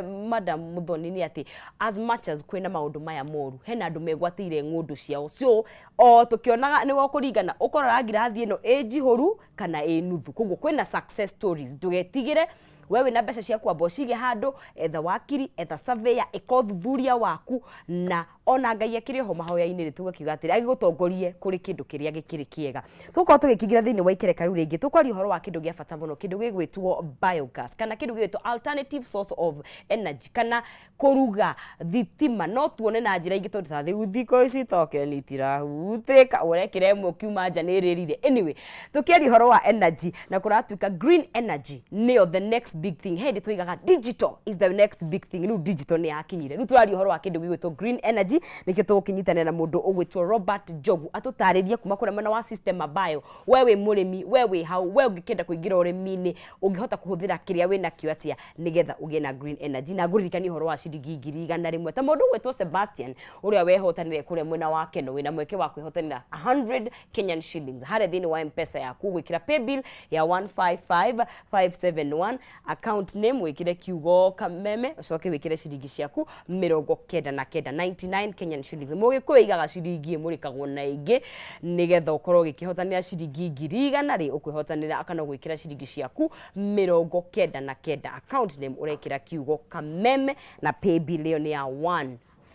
S1: madam Muthoni nĩ atĩ as much as kwĩna maũndũ maya moru, hena andũ megwatĩire ng'ũndũ ciao, so o tũkĩonaga nĩwe ũkũringana ũkorora ngirathi ĩno ĩ njihũru kana ĩ nuthu. Koguo kwĩna success stories, ndũgetigĩre. We wĩna mbeca cia kwamba ũcige handũ, etha wakiri, etha surveyor, ĩka ũthuthuria waku, na ona Ngai akĩrĩ oho mahoya-inĩ rĩ, tũgakiuga atĩrĩ agĩgũtongorie kũrĩ kĩndũ kĩrĩa gĩkĩrĩ kĩega. Tũgũkorwo tũgĩkĩingĩra thĩinĩ wa ikereka rĩu rĩngĩ, tũkwaria ũhoro wa kĩndũ gĩa bata mũno, kĩndũ gĩgwĩtwo biogas kana kĩndũ gĩgwĩtwo alternative source of energy kana kũruga thitima no tuone na njĩra ingĩ, tondũ ta rĩu thikũ ici tokeni itirahutĩka, ũrekĩra ĩmwe ũkiuma nja nĩ ĩrĩrire. Anyway, tũkĩaria ũhoro wa energy na kũratuĩka green energy nĩyo the next. big thing. He tũigaga digital is the next big thing. Rĩu digital nĩ yakinyire. Rĩu tũraria ũhoro wa kĩndũ gĩgwĩtwo green energy, nĩkĩo tũgũkĩnyitanĩra na mũndũ ũgwĩtwo Robert Njogu atũtarĩrie kuma kũrĩa mwena wa System Bio. We wĩ mũrĩmi, we wĩ hau, we ũngĩkĩenda kũingĩra ũrĩmi-inĩ, ũngĩhota kũhũthĩra kĩrĩa wĩ nakĩo atĩa nĩgetha ũgĩe na green energy? Na ngũririkanie ũhoro wa ciringi 100,000, ta mũndũ ũgwĩtwo Sebastian ũrĩa wehotanire kũrĩa mwena wa Keno. Wĩna mweke wa kwĩhotanĩra 100 Kenyan shillings harĩa thĩinĩ wa M-Pesa yaku, gwĩkĩra paybill ya 155571, account name wĩkĩre kiugo Kameme, ũcoke wĩkĩre ciringi ciaku 99, 99 Kenyan shillings. Mũgĩkũyũ aigaga ciringi ĩmũrĩkagwo na ĩngĩ nĩgetha ũkorwo ũgĩkĩhotanĩra ciringi 100,000 rĩ, ũkwĩhotanĩra kana gwĩkĩra ciringi ciaku 99, account name ũrekĩra kiugo Kameme na paybill ĩyo nĩ ya 1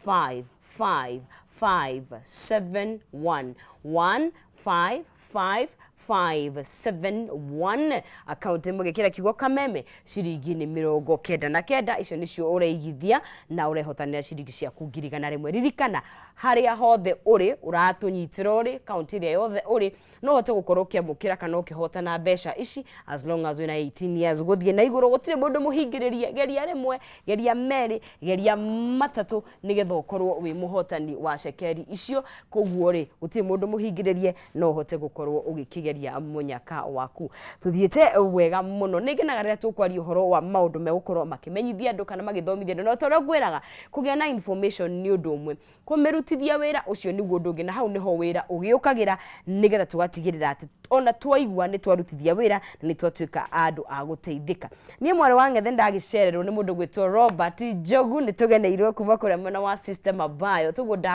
S1: 5 5 5 7 1 1 5 5 5 7 1, akaunti mũgĩkĩra kiugo Kameme, ciringi nĩ 99. Icio nĩcio ũreigithia na ũrehotanĩra ciringi ciaku 100,000. Ririkana, harĩa hothe ũrĩ ũratũnyitĩra, ũrĩ kaunti ĩrĩa yothe ũrĩ, no ũhote gũkorwo ũkĩamũkĩra kana ũkĩhotana mbeca ici as long as wĩna 18 years gũthiĩ na igũrũ. Gũtirĩ mũndũ mũhingĩrĩrie. Geria rĩmwe, geria merĩ, geria matatũ, nĩgetha ũkorwo wĩ mũhotani wa cekeri icio. Koguo rĩ, gũtirĩ mũndũ mũhingĩrĩrie, no ũhote gũkorwo ũgĩkĩgeria mũnyaka waku. Tũthiĩte wega mũno. Nĩ ngenaga rĩrĩa tũkwaria ũhoro wa maũndũ megũkorwo makĩmenyithia andũ kana magĩthomithia andũ, na ta ũrĩa ngwĩraga, kũgĩa na information nĩ ũndũ ũmwe, kũmĩrutithia wĩra ũcio nĩguo ũndũ ũngĩ, na hau nĩho wĩra ũgĩũkagĩra, nĩgetha tũgatigĩrĩra atĩ ona twaigua nĩ twarutithia wĩra na nĩ twatuĩka andũ a gũteithĩka. Niĩ mwarĩ wa ng'ethe ndagĩcererwo nĩ mũndũ gwĩtwo Robert Njogu, nĩ tũgeneirwo kuma kũrĩa mwena wa System Bio. Tũguo.